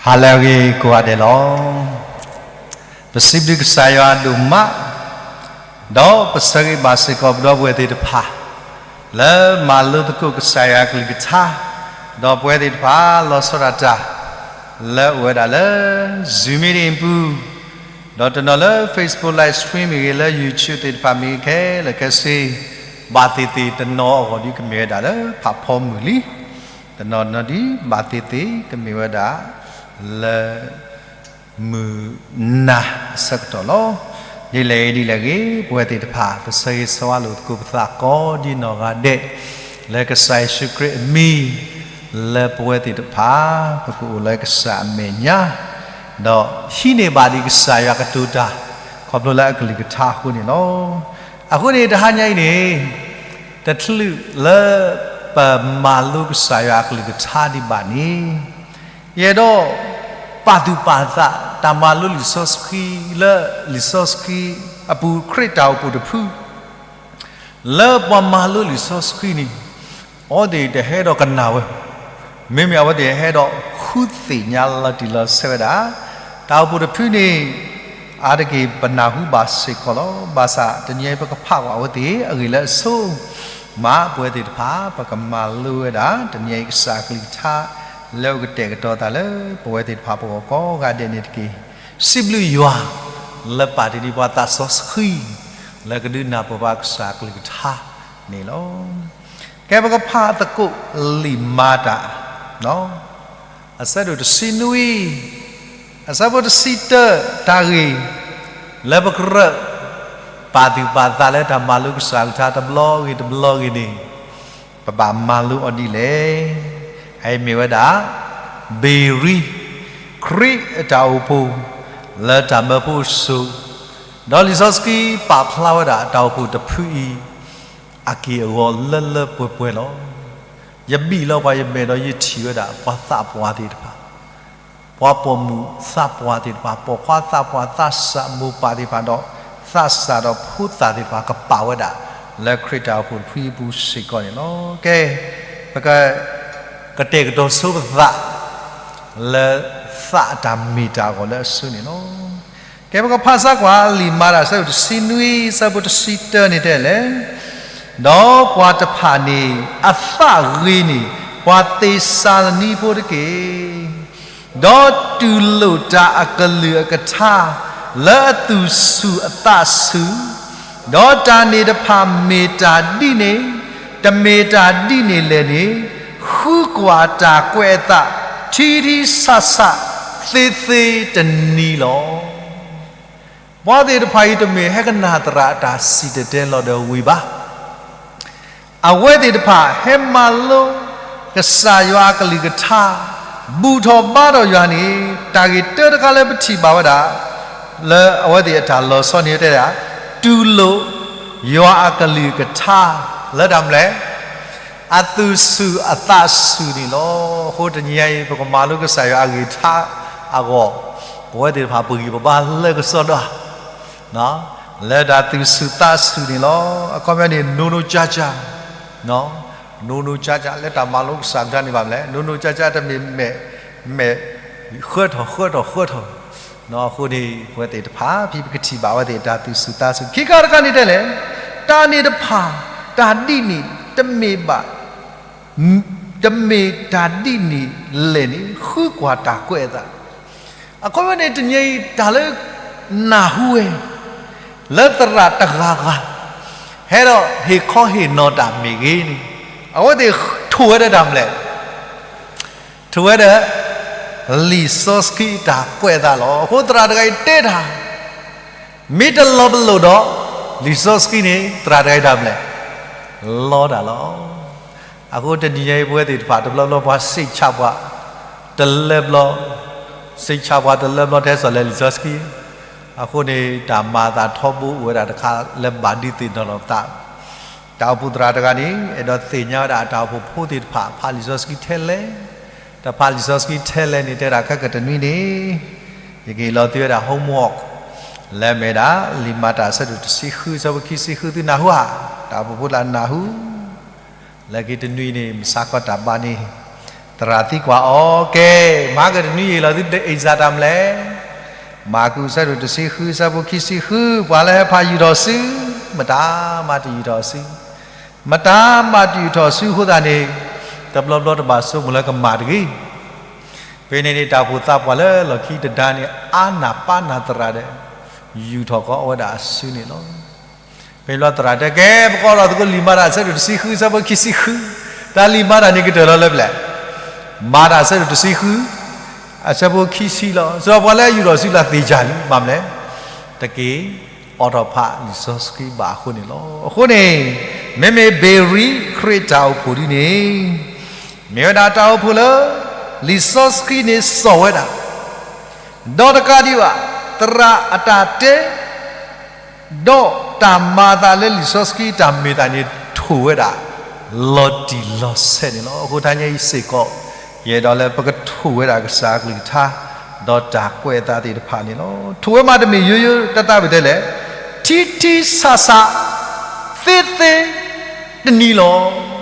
ဟါလၢအဂ့ၤကိးဂၤဒဲးလီၤ. ပစံးဘျုးကစၢ်ယွၤဒိၣ်မး, ဒီးပဆၢဂ့ၤဘၣ်စ့ၢ်ကီးပဒီပုၢ်ဝဲၢ်သ့ၣ်တဖၣ် လၢမၤလိသကိးကစၢ်ယွၤအကလုၢ်ကထါ, ဒီးပဝဲသ့ၣ်တဖၣ်လီၤဆီဒၣ်တၢ် လၢအိၣ်ဝဲဒၣ်လၢ Zoom meeting အပူၤ, ဒီးတနီၤလၢ Facebook live stream မ့ၢ်ဂ့ၤ လၢ YouTube သ့ၣ်တဖၣ်မ့ၢ်ဂ့ၤ ခဲလၢာ်ခဲဆ့ ဘၣ်သ့ၣ်သ့ၣ်တနီၤအဂီၢ်ဒ်ကမ့ၢ်ဝဲဒၣ်လၢဖးဖီမုၢ်လံ, တနီၤနီၤဒ်ဘၣ်သ့ၣ်သ့ၣ်ကမ့ၢ်ဝဲဒၣ် လၢ မုၢ်နၤအဆၢကတီၢ်လီၤ. ဒ်လဲၣ်ဂ့ၤဒ်လဲၣ်ဂ့ၤ ပဝဲသ့ၣ်တဖၣ် ပဆၢဂ့ၤဆၢဝါလိာ်သကိးပသးကိးဒ်နီၢ်ဂၤဒဲး, လၢကစၢ်ယ့ၣ်ၡူးခရံာ်အမံၤ, လၢပဝဲသ့ၣ်တဖၣ် ပကအိၣ်လၢကစၢ်အမဲာ်ညါ, ဒီးဟံးန့ၢ်ဘၣ်ဒံးကစၢ်ယွၤကတိၤတၢ် ခီဖျိလၢအကလုၢ်ကထါအဃိန့ၣ်လီၤ. အဃိန့ၣ် တဟါညါအံၤန့ၣ် တချုးလၢပမၤလိကစၢ်ယွၤအကလုၢ်ကထါဒံးဘၣ်န့ၣ် ယအဲၣ်ဒိးပာ်သူၣ်ပာ်သး တၢ်မၤလိလံာ်စီဆှံလၢလံာ်စီဆှံအပူၤ ခရံာ်တၢ်အိၣ်ဖှိၣ်တဖု လၢပှၤမၤလိလံာ်စီဆှံန့ၣ် အဝဲသ့ၣ်တဟဲဒီးကနၣ်ဝဲ, မ့မ့ၢ်အဝဲသ့ၣ်ဟဲဒီးဃုသ့ၣ်ညါလီၤတံၢ်လီၤဆဲးဝဲဒၣ် တၢ်အိၣ်ဖှိၣ်တဖုန့ၣ် အါတက့ၢ်ပနၢ်ဟူဘၣ်စ့ၢ်ကီးလီၤ. ဘၣ်ဆၣ်တနံၤအံၤပကဖးကွၢ်အဝဲသ့ၣ်အဂ့ၢ်လၢအဆိ မ့ၢ်ပဝဲသ့ၣ်တဖၣ် ပကမၤလိဝဲဒၣ် တနံၤအံၤကစၢ်အကလုၢ်ကထါ လၢအကတဲာ်ကတီၤသးလၢပဝဲသ့ၣ်တဖၣ်ပဂီၢ်ကိးဂၤဒဲးန့ၣ်တက့ၢ်. စံးဘျုးယွၤ လၢပာ်တ့ၢ်ဒံးပှၤသးစီဆှံ လၢကဒုးနၢ်ပၢၢ်ဘၣ်ကစၢ်အကလုၢ်ကထါန့ၣ်လီၤ. ကဲ ပကဖးသကိးလံာ်မၤတၢ် အဆၢဒိၣ်တဆံနွံ အဆၢဖိတဆံတၢ တၢ်ဂ့ၢ် လၢပကရၢ ပာ်သူၣ်ပာ်သးလၢတၢ်မၤလိကစၢ်ကလုၢ်ကထါတဘျီဂ့ၤတဘျီဂ့ၤန့ၣ် ပဘၣ်မၤလိအီၤဒ်လဲၣ်. အအံၤမ့ၢ်ဝဲဒၣ် ဘ့ၣ်ရံ ခရံာ်အတၢ်အိၣ်ဖှိၣ် လၢတၢ်မၢဖိစိၤ ဒီးလံာ်စီဆှံပာ်ဖျါဝဲဒၣ်တၢ်အိၣ်ဖှိၣ်တဖုအံၤ အက့ၢ်အဂီၤလၢလၢပှဲၤပှဲၤလီၤ. ယဘံၣ်လီၤပှၤယမဲာ်ဒီးယထံၣ်ဝဲဒၣ် ပှၤသးပှၢ်သ့ၣ်တဖၣ် ပှၤပိာ်မုၣ်သးပှၢ်သ့ၣ်တဖၣ် ပိာ်ခွါသးပှၢ် သးစၢ်မိၢ်ပၢ်သ့ၣ်တဖၣ်ဒီး သးစၢ်ဒီးဖိသၣ်သ့ၣ်တဖၣ် ကပာ်ဝဲဒၣ် လၢခရံာ်တၢ်အိၣ်ဖှိၣ်တဖုအံၤအပူၤစ့ၢ်ကီးန့ၣ်လီၤ. ကဲ ပက ကတဲာ်ကတီၤဆိပသး လၢသးအတၢ်မ့ၢ်တၢ်အဂီၢ်လၢအဆိန့ၣ်လီၤ. ကဲ ပကဖးစၢ်ကွၢ် လံာ်မၤတၢ်အဆၢဒိၣ်တဆံနွံ အဆၢဖိတဆံတၢန့ၣ်တဲလဲၣ်, ဒီးပှၤတဖၣ်န့ၣ် အသးဂ့ၤန့ၢ် ပှၤသ့းစၤလနံဖိတက့ၢ်. ဒီးတူၢ်လိာ်တၢ်အကလုၢ်အကထါ လၢအသူၣ်ဆူၣ်အသးဆူၣ်, ဒီးတၢ်န့ၣ်တဖၣ်မ့ၢ်တၢ်ဒ်န့ၣ် တမ့ၢ်တၢ်ဒ်န့ၣ်လဲၣ်န့ၣ် ဃုကွၢ်တၢ်ကွဲးအသး ထံထံဆးဆး သ့သ့တနံၤလီၤ. ပှၤသ့ၣ်တဖၣ်အံၤတမ့ၢ်ဟဲကနၣ်သရၣ်အတၢ်စံၣ်တဲၤတဲလီၤဒီးဝံၤဘၣ်. အဝဲသ့ၣ်တဖၣ်ဟဲမၤလိ ကစၢ်ယွၤအကလုၢ်ကထါ ဘူၣ်ထီၣ်ဘါထီၣ်ယွၤန့ၣ် တၢ်ဂ့ၢ်တၢတခါလၢပထံၣ်ဘၣ်ဝဲဒၣ် လၢအဝဲသ့ၣ်အတၢ်လီၤဆီန့ၣ်တဲဒၣ် တူၢ်လိာ် ယွၤအကလုၢ်ကထါ လၢတၢ်မနုၤလဲၣ် အသူၣ်ဆူၣ်အသးဆူၣ်န့ၣ်လီၤ. အဃိတနံၤအံၤ ပကမၤလိကစၢ်ယွၤအဂ့ၢ်ကထါအဂီၢ် ပဝဲသ့ၣ်တဖၣ်ပဂံၢ်ပဘါလၢကစီဒီ လၢတၢ်သူၣ်ဆူၣ်သးဆူၣ်န့ၣ်လီၤ. အခီပညီန့ၣ် နိးနိးကၢ်ကၢ်, နိးနိးကၢ်ကၢ် လၢတၢ်မၤလိကစၢ်ကထါန့ၣ်ဘၣ်မနုၤလဲၣ်, နိးနိးကၢ်ကၢ်တမ့ၢ်မဲာ်, မဲာ်ဃၢထီၣ်ဃၢထီၣ်ဃၢထီၣ်, အဃိန့ၣ် ပဝဲသ့ၣ်တဖၣ် ဖဲပကထံၣ်ဘၣ်ဝဲသ့ၣ်တၢ်သူၣ်ဆူၣ်သးဆူၣ် ခံခါတခါန့ၣ်တဲလဲၣ်, တၢ်န့ၣ်တဖၣ် တၢ်ဒ်န့ၣ် တမ့ၢ်ဘၣ် တမ့ၢ်တၢ်ဒ်န့ၣ်လဲၣ်န့ၣ် ဃုကွၢ်တၢ်ကွဲးအသး. အခီပညီန့ၣ် တနံၤအံၤ တၢ်လၢနၢ်ဟူဝဲ လၢသရၣ်တဂၤဂၤ ဟဲဒီးဟ့ၣ်ခီဟ့ၣ်နီၤတၢ်မ့ၢ်ဂ့ၤန့ၣ် အဝဲသ့ၣ်ထိၣ်ဝဲဒီးတၢ်မနုၤလဲၣ်, ထိၣ်ဝဲဒီး လံာ်စီဆှံတၢ်ကွဲးအသးလီၤ. အဃိသရၣ်တဂၤအံၤတဲတၢ် မ့ၢ်တလီၤပလိာ်ဒီး လံာ်စီဆှံန့ၣ် သရၣ်တဂၤအံၤတၢ်မနုၤလဲၣ်, လီတၢ်လီၤ. အဃိတနံၤညါအံၤ ပဝဲသ့ၣ်တဖၣ်တဘျီဘျီ ပှၤစံးဆၣ်ပှၤတလၢဘျီ, စံးဆၣ်ပှၤတလၢဘျီ ထဲစီၤလဲၤလံာ်စီဆှံ, အဃိန့ၣ် တၢ်မၤအသးထီဘိအိၣ်ဝဲဒၣ်တခါလၢဘၣ်ဒုးသ့ၣ်နီၣ်ထီၣ်ပသး, တၢ်အိၣ်ဖှိၣ်သရၣ်တဂၤန့ၣ် အဲၣ်ဒိးသ့ၣ်ညါဝဲဒၣ် တၢ်အိၣ်ဖှိၣ်ဖိသ့ၣ်တဖၣ် ဖးလံာ်စီဆှံထဲလဲၣ်, တဖးလံာ်စီဆှံထဲလဲၣ်န့ၣ် တဲဒၣ်ခဲကတနွံန့ၣ် ယကဟ့ၣ်လီၤသုဝဲဒၣ် homework လၢအမ့ၢ်ဝဲဒၣ် လံာ်မၤတၢ်အဆၢဒိၣ်တဆံဃု အဆၢဖိခံဆံဃု သုနၢ်ဟူဧါ, တၢ်အိၣ်ဖှိၣ်ဖိသရၣ်နၢ်ဟူ လၢခံတနွံန့ၣ် မုၢ်ဆါခီတၢ်ဘါန့ၣ် သရၣ်သံကွၢ်အီၤ, ကဲ, မၤကတနွံယံာ်လီၤသု အ့ၣ်စၢ်တၢ်မနုၤလဲၣ်. မၢ်ကူး အဆၢဒိၣ်တဆံဃု အဆၢဖိခံဆံဃု, ပှၤလၢဟဲဖးယူာ်ထီၣ်စု, မတၤမၤတယူာ်ထီၣ်စု, မတၤမၤတယူာ်ထီၣ်စုအဃိသတးန့ၣ်, တဘျီဘျီတဘၣ်ဆိကမိၣ်လၢကမၣ်တဂ့ၤ. ဖဲန့ၣ်န့ၣ် တၢ်အိၣ်ဖှိၣ်သးပှၢ်လၢလီၢ်ခံတဒါန့ၣ် အါနၢ်ပၢ်နၢ်သရၣ်ဒီး ယူာ်ထီၣ်ကီးအဝဲဒၣ်အစုန့ၣ်လီၤ. ဖဲန့ၣ်ဘျီသရၣ်တဲ ကဲ, ပကိးထီၣ်သကိးလံာ်မၤတၢ်အဆၢဒိၣ်တဆံဃု အဆၢဖိခံဆံဃု, တၢ်လံာ်မၤတၢ်န့ၣ်ကတၢၢ်လီၤလၢပျၢၤ, မၤတၢ်အဆၢဒိၣ်တဆံဃု အဆၢဖိခံဆံလီၤ. စံးပှၤလၢယူာ်ထီၣ်စုလၢသ့ၣ်ယၢ်လံ, ဘၣ်မနုၤလဲၣ်, တက့ၢ်, အိးထီၣ်ဖးလံာ်စီဆှံဘၣ်အဃိန့ၣ်လီၤ. အဃိန့ၣ်, မ့မ့ၢ်ဘ့ၤရံခရံာ်တၢ်အိၣ်ဖှိၣ်ဒ်န့ၣ်, မ့ၢ်ဝဲဒၣ်တၢ်အိၣ်ဖှိၣ်လၢ လံာ်စီဆှံန့ၣ်စိာ်ဝဲဒၣ် ဒီးတကးဒံးဘၣ်, သရၣ်အတၢ်တဲ ဒီးတၢ်မၤအသးလၢလံာ်စီဆှံတၢ်မ့ၢ်တၢ်န့ၣ်ထိၣ်ဝဲဒၣ် လီၤတံၢ်လီၤဆဲးန့ၣ်လီၤ. အဃိတနံၤအံၤစ့ၢ်ကီး, ယအဲၣ်ဒိးလၢပကထိၣ်ဝဲဒၣ်ကစၢ်အကလုၢ်ကထါ, ဒီးတၢ်ကွဲးအသးသ့ၣ်တဖၣ်န့ၣ်လီၤ. ထိၣ်ဝဲမးတမ့ၢ်ယိယိတၢ်သးဝံၣ်တဲလဲၣ်, ထံထံဆးဆး, သ့သ့တနံၤလီၤ.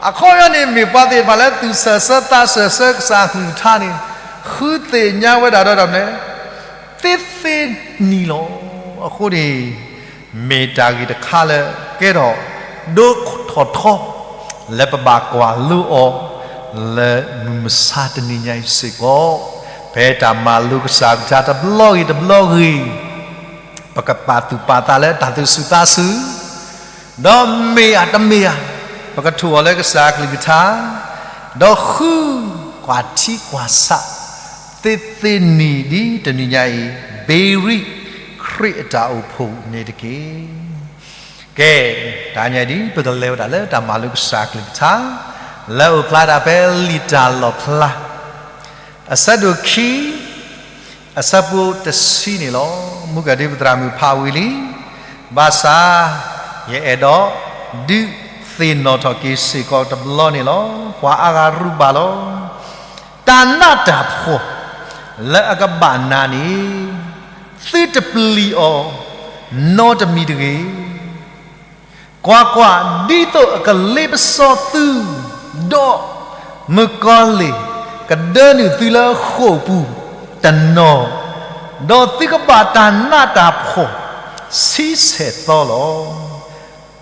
အခီပညီန့ၣ် မ့ၢ်ပှၤသ့ၣ်တဖၣ်လၢသူၣ်စၢၤဆၢသးစၢၤဆၢကစၢ်အကလုၢ်ကထါန့ၣ်, ဃုသ့ၣ်ညါဝဲဒၣ်ဒီးတၢ်မနုၤလဲၣ်, သ့သ့နံၤလီၤ. အဃိန့ၣ်, မ့ၢ်တၢ်ဂ့ၢ်တခါလၢကဲထီၣ်ဒိထီၣ်ထီ လၢပဘၣ်ကွၢ်လိအီၤ လၢမုၢ်မဆါတနံၤညါအံၤစ့ၢ်ကီး, ဖဲတၢ်မၤလိကစၢ်အကလုၢ်ကထါတဘျီဂ့ၤတဘျီဂ့ၤ, ပကပာ်သူၣ်ပာ်သးလၢတၢ်သူၣ်စူၤသးစူၤ, ဒီးမ့ၢ်ဧါတမ့ၢ်ဧါ, ပကထိၣ်အီၤလၢကစၢ်အကလုၢ်ကထါ, ဒီးဃုကွၢ်ထံကွၢ်ဆး, သ့သ့နံၤဒ်တနံၤညါအံၤ, ဘ့ၤရံခရံာ်အတၢ်အိၣ်ဖှိၣ်န့ၣ်တက့ၢ်. ကဲ, တနံၤညါဒ် ပကလဲၤဝဲဒၣ်လၢတၢ်မၤလိကစၢ်အကလုၢ်ကထါ, လၢအအိၣ်ဖျါဒၣ်ဖဲလံာ်တၢ်လီၣ်ဖျါ အဆၢဒိၣ်ခံ, အဆၢဖိတဆံန့ၣ်လီၤ. မုၢ်ကဒုပသရၣ်မုၣ်ဖးဝံၤလံ, ဘၣ်ဆၣ်, ယအဲၣ်ဒိးဒုးသ့ၣ်နီၣ်ထီၣ်က့ၤစ့ၢ်ကီးတဘျီန့ၣ်လီၤ. ပှၤအါဂၤရူၢ်ဘၣ်လီၤ. တၢ်နးတၢ်ဖှီၣ်လၢအကဘၣ်နၤန့ၣ်, သုတပျံၤအီၤနီတမံၤတဂ့ၤ. ကွၢ်ကွၢ်, ဒ်သိးအကလ့ပစီသု, ဒီးမုၣ်ကီၤလံၢ်ကဒၢနုာ်သုလၢဃိာ်ပူၤတနီၤ, ဒီးသုကဘၣ်တၢ်နးတၢ်ဖှီၣ်ဆံဆဲၣ်သီလီၤ.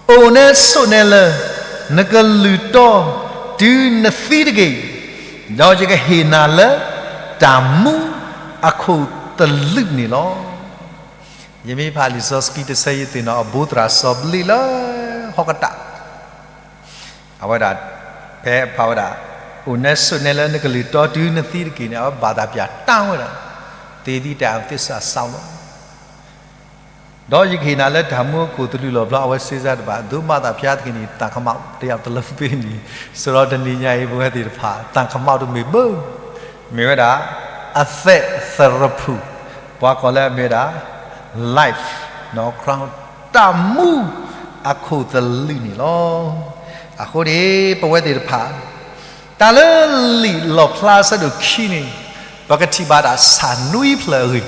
အိၣ်နဲဆိးနဲလၢနကလုၢ်တီတုၤနသံတက့ၢ်, ဒီးယကဟ့ၣ်နၤလၢတၢ်မူအခိၣ်သလုးန့ၣ်လီၤ. ယမ့ၢ်ဖးလံာ်စီဆှံတဆၢ ယသ့ၣ်နီၣ်အဘိသရၣ်စီၤဘလံးလၢဟီၣ်ကတၢ်, အဝဲဒၣ်, ဖဲဖးဝဲဒၣ်, အိၣ်နဲဆိးနဲလၢနကလုၢ်တီတုၤနသံတက့ၢ်န့ၣ် အဝဲဘၣ်သးပျၢ်တၢ်ဝဲဒၣ်, သ့ၣ်သံတၢ်သ့ၣ်စၢ်စၢ်လီၤ. ဒီးယကဟ့ၣ်နၤလၢတၢ်မူအခိၣ်သလုးလီၤ. ဘျီအဝဲစ့စၢ်တဘၣ်, ဒိးဘၣ်သးဖျါသက့ၤန့ၣ် သးကမၣ်တယၤတလၢပ့ၤန့ၣ်, စရီတနံၤညါအံၤ ပဝဲသ့ၣ်တဖၣ် သးကမၣ်တမ့ၢ်ဘၣ်, မ့ၢ်ဝဲဒၣ်, အသဲးသရဖူၣ်, ပှၤကိးလၢအမ့ၢ်ဝဲဒၣ်, life, တၢ်မူအခိၣ်သလုးန့ၣ်လီၤ. အဃိန့ၣ် ပဝဲသ့ၣ်တဖၣ် တၢ်လၢလံာ်လီၣ်ဖျါအဆၢဒိၣ်ခံန့ၣ်, ပကထံၣ်ဘၣ်ဒၣ်ဆၣ်နွံဖျၢၣ်အဂ့ၢ်,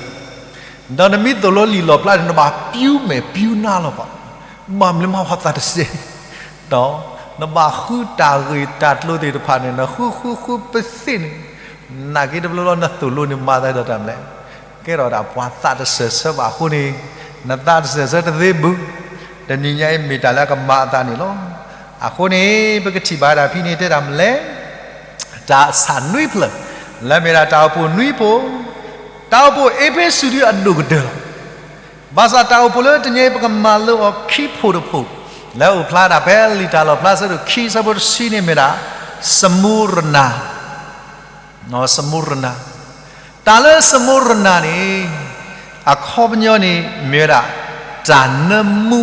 ဒီးနမ့ၢ်သိၣ်လိလံာ်လီၣ်ဖျါန့ၣ် နဘၣ်ပျူမဲာ်ပျူနါလီၤဘၣ်, ဘၣ်မနုၤမၤဝဲသးတစဲး, ဒီးနဘၣ်ဃုတၢ်ဂ့ၢ်တၢ်ကျိၤသ့ၣ်တဖၣ်န့ၣ် နဃုဃုဃုပသ့ၣ်န့ၣ်, နာ်က့တဘျီဘျီနသိၣ်လိန့ၣ် မၤသးဒီးတၢ်မနုၤလဲၣ်, ကဲထီၣ်ဒၣ်ပှၤသးတစၢၢ်ဆၢဘၣ်အဃိန့ၣ်, နသးတစၢၢ်ဆၢတသ့ဘၣ်, တနံၤညါအံၤမ့ၢ်တၢ်လၢအကမၤအသးန့ၣ်လီၤ. အဃိန့ၣ် ပကထံၣ်ဘၣ်ဒၣ်ဖဲန့ၣ်တဲတၢ်မနုၤလဲၣ်, တၢ်ဆၣ်နွံဖျၢၣ်, လၢမ့ၢ်ဒၣ်တၢ်အိၣ်ဖှိၣ်နွံဖှိၣ်, တၢ်အိၣ်ဖှိၣ်အ့းဖ့းစူးဒုအဒိၣ်ကတၢၢ်လီၤ. ဘၣ်ဆၣ်တၢ်အိၣ်ဖှိၣ်လၢတနံၤအံၤ ပကမၤလိအီၤခံဖှိၣ်တဖှိၣ်, လၢအအိၣ်ဖျါဒၣ်ဖဲလံာ်တၢ်လီၣ်ဖျါအဆၢဒိၣ်ခံ အဆၢဖိတဆံန့ၣ်မ့ၢ်ဒၣ်, စမူရနၤ စမူရနၤ, တၢ်လၢစမူရနၤန့ၣ်, အခီပညီန့ၣ်မ့ၢ်ဝဲဒၣ်, တၢ်နၢမူ,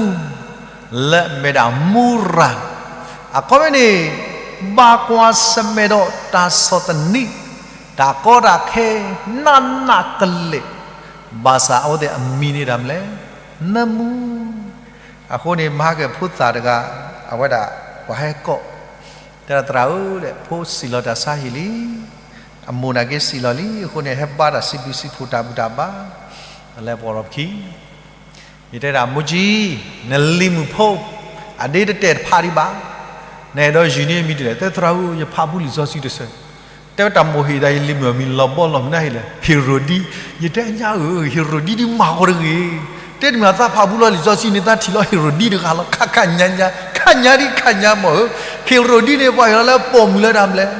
လၢအမ့ၢ်ဒၣ်မူရၤ, အခီပညီန့ၣ်, ဘၣ်ကွၢ်ဆၢၣ်မဲာ်ဒီးတၢ်ဆီၣ်သနံး, တၢ်ကီတၢ်ခဲ, နးနးကလဲာ်, ဘၣ်ဆၣ်အဝဲသ့ၣ်အမံၤန့ၣ်တၢ်မနုၤလဲၣ်, နၢမူ အဃိန့ၣ် မဟါကဖိသၣ်တဂၤ, အဝဲဒၣ်, ပှၤဟဲကိး, တဲဒၣ်သရၣ်ဧၢ, ဖိစံၣ်လီၤတၢ်ဆါဟံၣ်လံ, အမိၢ်နာ်က့စံၣ်လီၤလံ, အဃိန့ၣ် ဟဲဘါတၢ်စံးဘျုးစံးဖှိၣ်တၢ်ဘူၣ်တၢ်ဘါ, လဲၤပိာ်ထီၣ်ပခံ, ယတဲဒၣ်မိၢ်ကၠံ, နလံၤမုၣ်ဖိ, အဒ့တတဲာ်တဖးဒံးဘၣ်, နအဲၣ်ဒိးယုၢ်န့ၢ်မံၤဒ်လဲၣ်, တဲသရၣ်ဧၢ, ယဖးဘူၣ်လံာ်စီဆှံတဆၢၣ် တဲဝဲတၢ်မိၣ်ဟ့ၣ်တၢ် ယလံၤမုၣ်အမံၤလီၤဘီလီၤမနုၤဟ့ၣ်လဲၣ်, ဟ့ၤရိဒံ, ယတဲညါဧၢ, ဟ့ၤရိဒံဒုးမၤဃီတဂ့ၤ, တဲတမံၤအသးဖးဘူးလီၤ လံာ်စီဆှံန့ၣ် သးထံၣ်လီၤ ဟ့ၤရိဒံတဂၤလီၤ ခါခါညါညါ, ခါညါဒ်ခါညါမ့ၢ်ဧၢ, ဟ့ၤရိဒံန့ၣ် ပှၤဟ့ၣ်လီၤလၢပိာ်မုၣ်လၢတၢ်မလဲၣ်,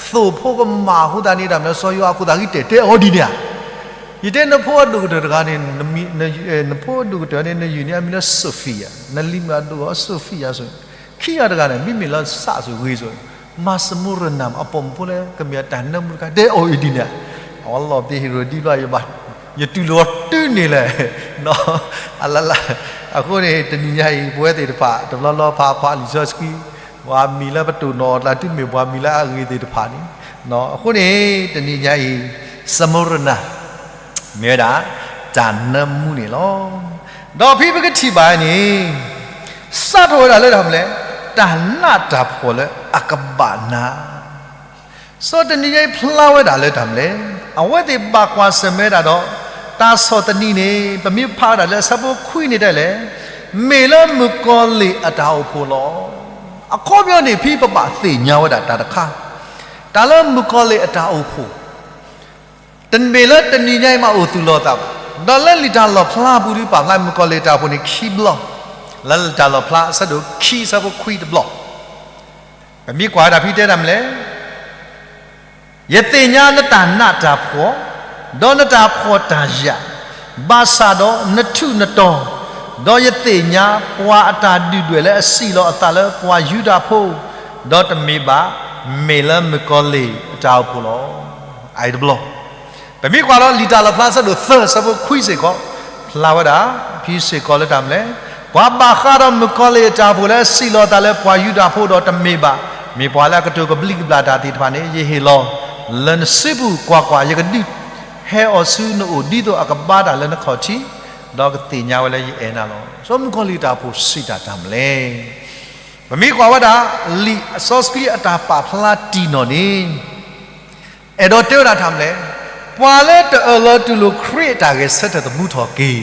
သိၣ်ဖိကမၣ်အဃိသတးန့ၣ် တၢ်မလဲၣ် စီၤယိၤဟၣ်အဃိသတးဂံၢ်တဲာ်တဲအီၤဒ်န့ၣ်ဧါ. ယတဲနဖိအဒိၣ်ကတၢၢ်တဂၤန့ၣ်, နဖိအဒိၣ်ကတၢၢ်န့ၣ် နယုၢ်န့ၣ်အမံၤလၢ Sophia, နလံၤမုၣ်အဒိၣ်အီၤ Sophia ဆိ, ခံဂၤတဂၤန့ၣ် မ့မ့ၢ်လၢစးဆိဂ့ၤဆိ, မၤစမူရနၤ အပိာ်မုၣ်ဖိလၢကမ့ၢ်တၢ်နၢမူတခါ တဲအီၤအံၤဒ်န့ၣ်ဧါ. အဝဲလီၤပသ့ဟ့ၤရိဒံဘျီ ယဘၣ်, ယတူၢ်လိာ်အီၤတုၤန့ၣ်လဲၣ်, အလလ, အဃိန့ၣ် တနံၤညါအံၤ ပဝဲသ့ၣ်တဖၣ် တဘျီလီၤဖးဖးလံာ်စီဆှံ, ပှၤမံၤလၢပတိၢ်နီၣ်အီၤတၢ် တုၤမ့ၢ်ပှၤမံၤလၢအဂ့ၤသ့ၣ်တဖၣ်န့ၣ်, အဃိန့ၣ် တနံၤညါအံၤ စမူရနၤ မ့ၢ်ဝဲဒၣ် တၢ်နၢမူန့ၣ်လီၤ. ဒီးဖဲပကထံၣ်ဘၣ်န့ၣ် စးထီၣ်ဝဲဒၣ်လၢတၢ်မနုၤလဲၣ်, တၢ်နးတၢ်ဖှီၣ်လၢအကဘၣ်နၤ, စီၤတနံၤညါအံၤဖျါဝဲဒၣ်လၢတၢ်မနုၤလဲၣ်, အဝဲသ့ၣ်ဘၣ်ကွၢ်ဆၢၣ်မဲာ်ဒၣ်ဒီး တၢ်ဆီၣ်သနံးန့ၣ် ပမ့ၢ်ဖးဝဲဒၣ်လၢအဆၢဖိခွံန့ၣ်တဲလဲၣ်, မ့ၢ်လၢမုၣ်ကီၤလံၢ်အတၢ်အိၣ်ဖှိၣ်လီၤ. အခီပညီန့ၣ် ဖဲပဘၣ်သ့ၣ်ညါဝဲဒၣ်တၢ်တခါ, တၢ်လၢမုၣ်ကီၤလံၢ်အတၢ်အိၣ်ဖှိၣ် တမ့ၢ်လၢတနံၤညါအံၤမးအိၣ်သူၣ်လီၤသးဘၣ်, ဒီးလၢလံာ်တၢ်လီၣ်ဖျါပူၤဒ်ပာ်ဖျါမုၣ်ကီၤလံၢ်တၢ်အိၣ်ဖှိၣ်န့ၣ်ခံဘျီ, လၢလံာ်တၢ်လီၣ်ဖျါအဆၢဒိၣ်ခံအဆၢဖိခွံတဘျီ, ပမ့ၢ်ကွၢ်ဝဲဒၣ်ဖဲတဲတၢ်မနုၤလဲၣ်, ယသ့ၣ်ညါနတၢ်နးတၢ်ဖှီၣ်, ဒီးနတၢ်ဖှီၣ်တၢ်ယာ်, ဘၣ်ဆၣ်ဒီးနထူးနတီၤ, ဒီးယသ့ၣ်ညါပှၤအတၢ်ဒုၣ်ဒွဲၣ်လၢအစံၣ်လီၤအသးလၢပှၤယူဒၤဖိ, ဒီးတမ့ၢ်ဘၣ်, မ့ၢ်လၢမုၣ်ကီၤလံၢ်အတၢ်အိၣ်ဖှိၣ်လီၤ. အအံၤတဘျီ ပမ့ၢ်ကွၢ်လီၤလံာ်တၢ်လီၣ်ဖျါအဆၢဒိၣ်သၢအဆၢဖိခွံစ့ၢ်ကီး, ဖျါဝဲဒၣ်ဖဲစ့ၢ်ကီးလၢတၢ်မနုၤလဲၣ်, ပှၤဘၣ်ဃးဒီးမုၣ်ကီၤလံၢ်အတၢ်အိၣ်ဖှိၣ်လၢအစံၣ်လီၤအသးလၢပှၤယူဒၤဖိဒီးတမ့ၢ်ဘၣ်, မ့ၢ်ပှၤလၢအကတိၤကဘျံးကဘျၣ်တၢ်သ့ၣ်တဖၣ်န့ၣ် ယဟ့ၣ်လီၤလၢနစုပူၤ, ကွၢ်ကွၢ်, ယကဒုးဟဲအီၤဆူနအိၣ် ဒ်သိးအကဘါတၢ်လၢနခီၣ်ထံး, ဒီးကသ့ၣ်ညါဝဲလၢယအဲၣ်နၤလီၤ. စီၤမုၣ်ကီၤလံၢ်အတၢ်အိၣ်ဖှိၣ်စံးတၢ်တၢ်မနုၤလဲၣ်. ပမ့ၢ်ကွၢ်ဝဲဒၣ် လံာ်စီဆှံအတၢ်ပာ်ဖျါတံၢ်နီၣ်န့ၣ် အဲၣ်ဒိးတဲဝဲဒၣ်တၢ်မနုၤလဲၣ်, ပှၤလၢတအၢၣ်လီၤတူၢ်လိာ်ခရံာ်အတၢ်ဂဲၤဆၢထၢၣ်သမူထီၣ်က့ၤ,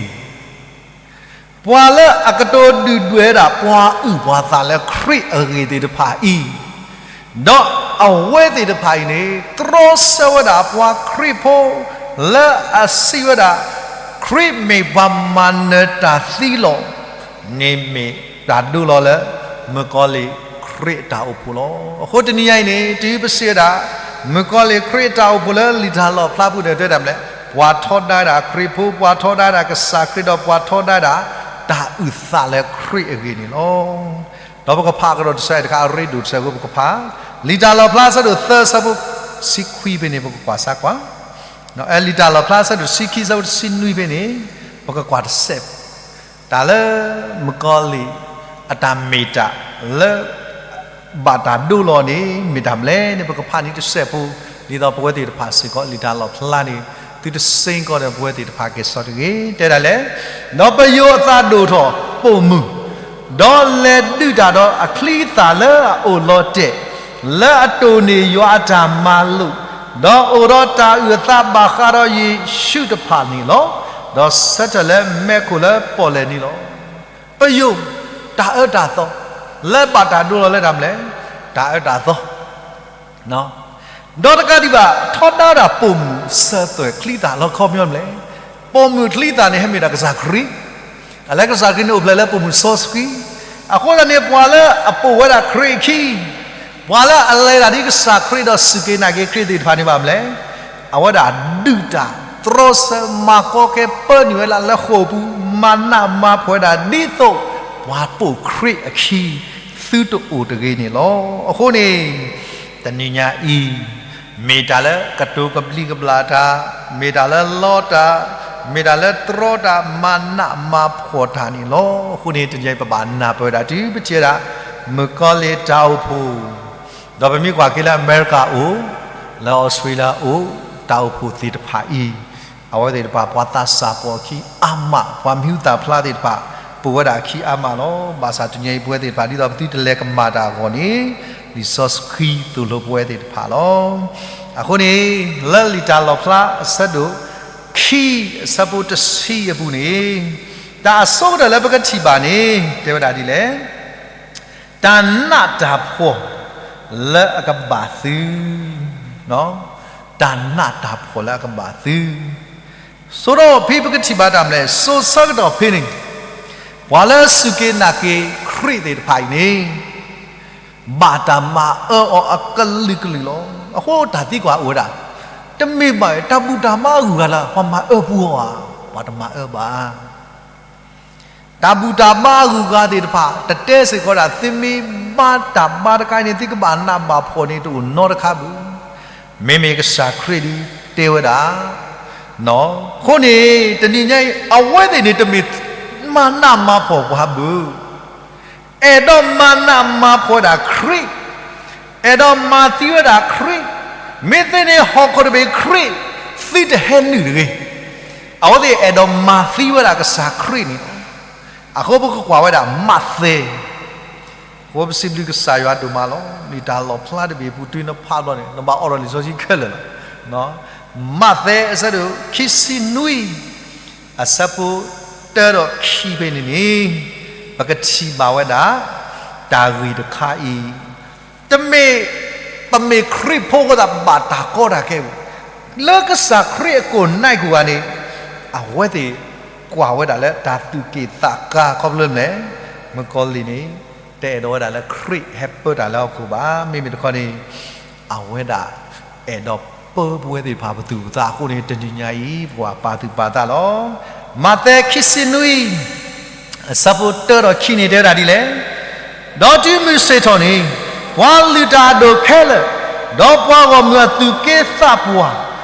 ပှၤလၢအကတိၤဒုၣ်ဒွဲၣ်ဝဲဒၣ်ပှၤအုၣ်ပှၤသးလၢခရံာ်အဂ့ၢ်သ့ၣ်တဖၣ်အံၤ, ဒီးအဝဲသ့ၣ်တဖၣ်အံၤန့ၣ် တြီဆၢဝဲဒၣ်ပှၤခရံာ်ဖိ လၢအစံးဝဲဒၣ် ခရံာ်မ့ၢ်ပှၤမၤနၢၤတၢ်သံလီၤ န့ၣ်မ့ၢ်တၢ်ဒိလီၤလၢ မုၣ်ကီၤလံၢ်ခရံာ်အတၢ်အိၣ်ဖှိၣ်လီၤ. အဃိတနံၤညါအံၤန့ၣ် တုၤပစံးဝဲဒၣ် မုၣ်ကီၤလံၢ်ခရံာ်အတၢ်အိၣ်ဖှိၣ်လၢလံာ်တၢ်လီၣ်ဖျါပူၤန့ၣ် တဲတၢ်မနုၤလဲၣ်, ပှၤထီဒါဝဲဒၣ်ခရံာ်ဖိ, ပှၤထီဒါဝဲဒၣ်ကစၢ်ခရံာ်ဒီး ပှၤထီဒါဝဲဒၣ်တၢ်အုၣ်သးလၢခရံာ်အဂ့ၢ်န့ၣ်လီၤ. ဒီးပကဖးကဒီးတဆၢတခါ အရ့ဒိၣ်တဆၢဖိ ပကဖး လံာ်တၢ်လီၣ်ဖျါအဆၢဒိၣ်သၢအဆၢဖိတဆံခွံဖဲန့ၣ် ပကကွၢ်စၢ်ကွၢ် လံာ်တၢ်လီၣ်ဖျါအဆၢဒိၣ်တဆံခံအဆၢဖိတဆံနွံဖဲန့ၣ် ပကကွၢ်တစဲးဖိ, တၢ်လၢမုၣ်ကီၤလံၢ်အတၢ်မ့ၢ်တၢ်လၢ ဘၣ်တၢ်ဒိလီၤန့ၣ် မ့ၢ်တၢ်မနုၤလဲၣ်န့ၣ် ပကဖးန့ၣ်တစဲးဖိ, ဒ်သိးပဝဲသ့ၣ်တဖၣ်စ့ၢ်ကီး လံာ်တၢ်လီၣ်ဖျါန့ၣ် သုတစ့ၢ်ကီးဒီး ပဝဲသ့ၣ်တဖၣ်ကဲၤဆီၣ်တဂ့ၤ တဲဒၣ်လဲၣ်, ဒီးပယိၤအသးဒိၣ်ထီၣ်ပိာ်မုၣ် ဒီးလဲၤဒုးတၢ်ဒီးအချံအသၣ်လၢအအိၣ်လီၤတဲာ် လၢအတိၢ်န့ၢ်ယွၤအတၢ်မၤလိာ်, ဒီးအိၣ်ဒီးတၢ်အုၣ်အသးဘၣ်ဃးဒီးယ့ၣ်ၡူးတဖၣ်န့ၣ်လီၤ. ဒီးဆၢထၢၣ်လၢမဲးခိၣ်လၢပီၣ်လဲၣ်န့ၣ်လီၤ. ပယိၤ, တၢ်အၢတၢ်သီ လၢဘၣ်တၢ်ဒိလီၤလၢတၢ်မနုၤလဲၣ်, တၢ်အၢတၢ်သီ ဒီးတကးဒံးဘၣ် ထီဒါဒၣ်ပိာ်မုၣ်စၢၤသွဲၣ်ချံသၣ်လီၤ. ခီပညီမနုၤလဲၣ်, ပိာ်မုၣ်ချံသၣ်န့ၣ် ဟဲမ့ၢ်ဒၣ်ကစၢ်ခရံာ်, တၢ်လၢကစၢ်ခရံာ်န့ၣ်အိၣ်ဖျဲၣ်လၢပိာ်မုၣ်စီဆှံ, အဃိသတးန့ၣ် ပှၤလၢအပိာ်ဝဲဒၣ်ခရံာ်အခံ, ပှၤလၢအလဲၤတၢ်ဒ်ကစၢ်ခရံာ်ဒီးစူၢ်က့ၤနာ်က့ၤခရံာ်သ့ၣ်တဖၣ်န့ၣ်ဘၣ်မနုၤလဲၣ်, အဝဲဒၣ်ဒုးတၢ် တြီဆၢမၤကီကဲပၢနုာ်ဝဲဒၣ်လၢဃိာ်ပူၤ မၤနးမၤဖှီၣ်ဝဲဒၣ်ဒ်သိး ပှၤပိာ်ခရံာ်အခံ သုတအိၣ်တဂ့ၤန့ၣ်လီၤ. အဃိန့ၣ် တနံၤညါအံၤ မ့ၢ်တၢ်လၢကတိၤကဘျံးကဘျၣ်တၢ်, မ့ၢ်တၢ်လၢလီတၢ်, မ့ၢ်တၢ်လၢတြီတၢ် မၤနးမၤဖှီၣ်တၢ်န့ၣ်လီၤ. အဃိန့ၣ် တနံၤညါအံၤ ပဘၣ်နၢ်ပၢၢ်ဝဲဒၣ် တုၤပထံၣ်ဝဲဒၣ် မုၣ်ကီၤလံၢ်တၢ်အိၣ်ဖှိၣ် ဒီးပမ့ၢ်ကွၢ်က့ၤလၢအမဲရကၤအိၣ်, လၢအီစထြ့လယါအိၣ်, တၢ်အိၣ်ဖှိၣ်သ့ၣ်တဖၣ်အံၤ, အဝဲသ့ၣ်တဖၣ် ပှၤသးစၢ်ပိာ်အခံအါမး, ပှၤမံၤဟူသၣ်ဖျါသ့ၣ်တဖၣ် ပိာ်ဝဲဒၣ်အခံအါမးလီၤ. ဘၣ်ဆၣ်တနံၤညါအံၤ ပဝဲသ့ၣ်တဖၣ် ဒ်သိးပသုတလဲၤကမၣ်တၢ်အဂီၢ်န့ၣ်, လံာ်စီဆှံသိၣ်လိပဝဲသ့ၣ်တဖၣ်လီၤ. အဃိန့ၣ် လၢလံာ်တၢ်လီၣ်ဖျါအဆၢဒိၣ်ခံ အဆၢဖိတဆံအပူၤန့ၣ်, တၢ်အဆိကတၢၢ်လၢပကထံၣ်ဘၣ်န့ၣ် တဲဝဲဒၣ်ဒ်လဲၣ်, တၢ်နးတၢ်ဖှီၣ်လၢအကဘၣ်သု တၢ်နးတၢ်ဖှီၣ်လၢအကဘၣ်သု, ဆိဒီးဖဲပကထံၣ်ဘၣ်တၢ်မနုၤလဲၣ်, စိၤဆၢကတီၢ်ဖဲန့ၣ် ပှၤလၢစူၢ်က့ၤနာ်က့ၤခရံာ်သ့ၣ်တဖၣ်အံၤန့ၣ် ဘၣ်တၢ်မၤအၢအီၤအကလုာ်ကလုာ်လီၤ. အဃိတၢ်သံကွၢ်အိၣ်ဝဲဒၣ်, တမ့ၢ်ဘၣ်တၢ်ဘူၣ်တၢ်ဘါအဂုၤအဂၤလၢပှၤမၤအၢပှၤဧါ, ပှၤတမၤအၢဘၣ်. တၢ်ဘူၣ်တၢ်ဘါအဂုၤအဂၤသ့ၣ်တဖၣ် တတဲစ့ၢ်ကီးဒၣ် သုမ့ၢ်ဘါတၢ်ဘါတခါအံၤန့ၣ် သုကဘၣ်နးဘၣ်ဖှီၣ်န့ၣ် တအိၣ်နီတခါဘၣ်. မ့မ့ၢ်ကစၢ်ခရံာ်ဒုးတဲဝဲဒၣ်, အဃိန့ၣ် တနံၤညါအံၤ အဝဲသ့ၣ်န့ၣ် တမ့ၢ်မၤနးမၤဖှီၣ်ပှၤဘၣ်. အဲၣ်ဒိးမၤနးမၤဖှီၣ်ဝဲဒၣ်ခရံာ်, အဲၣ်ဒိးမၤသံဝဲဒၣ်ခရံာ်, မ့ၢ်သ့န့ၣ်ဟီၣ်ခိၣ်တဘ့ၣ်ခရံာ် သုတဟဲနုာ်တဂ့ၤ. အဝဲသ့ၣ်အဲၣ်ဒိးမၤသံဝဲဒၣ်ကစၢ်ခရံာ်န့ၣ်လီၤ. အဃိပကကွၢ်ဝဲဒၣ်မးသဲ, အဃိပစံးဘျုးကစၢ်ယွၤဒိၣ်မးလီၤ. လံာ်တၢ်လီၣ်ဖျါတဘ့ၣ်အပူၤတုၤနဖးဘျီန့ၣ် နဘၣ်အိးထီၣ်လံာ်စီဆှံခဲလၢာ်လီၤ. မးသဲအဆၢဒိၣ်ခံဆံနွံ အဆၢဖိတၢဒီးခံဖဲန့ၣ်န့ၣ် ပကထံၣ်ဘၣ်ဝဲဒၣ် တၢ်ဂ့ၢ်တခါအံၤ, တမ့ၢ်ပမ့ၢ်ခရံာ်ဖိအဃိသတး ပဘၣ်တၢ်ကီတၢ်ခဲဘၣ်. လၢကစၢ်ခရံာ်အကိာ်နါအံၤကိးဂၤန့ၣ် အဝဲသ့ၣ်ကွၢ်ဝဲဒၣ်လၢတၢ်သူၣ်က့ၣ်သးကါခီဖျိမနုၤလဲၣ်, မုၣ်ကီၤလံၢ်န့ၣ် တအဲၣ်ဒိးဝဲဒၣ်လၢခရံာ်ဟဲပၢတၢ်လၢဟီၣ်ခိၣ်ဘၣ်. မ့မ့ၢ်တခီန့ၣ် အဝဲဒၣ်အဲၣ်ဒိးပၢပဝဲသ့ၣ်တဖၣ်ပသူၣ်ပသးအဃိန့ၣ် တနံၤညါအံၤ ပှၤပာ်သူၣ်ပာ်သးလီၤ. မးသဲခံဆံနွံ အဆၢဖိတၢဒီးခံန့ၣ်တဲဝဲဒၣ်ဒ်လဲၣ်, ဒီးတုၤမုၢ်ဆ့ၣ်ထီၣ်န့ၣ် ပှၤလုၢ်တၢ်အဒိၣ်ခဲလၢာ်, ဒီးပှၤဂီၢ်မုၢ်အသူၣ်က့သးပှၢ်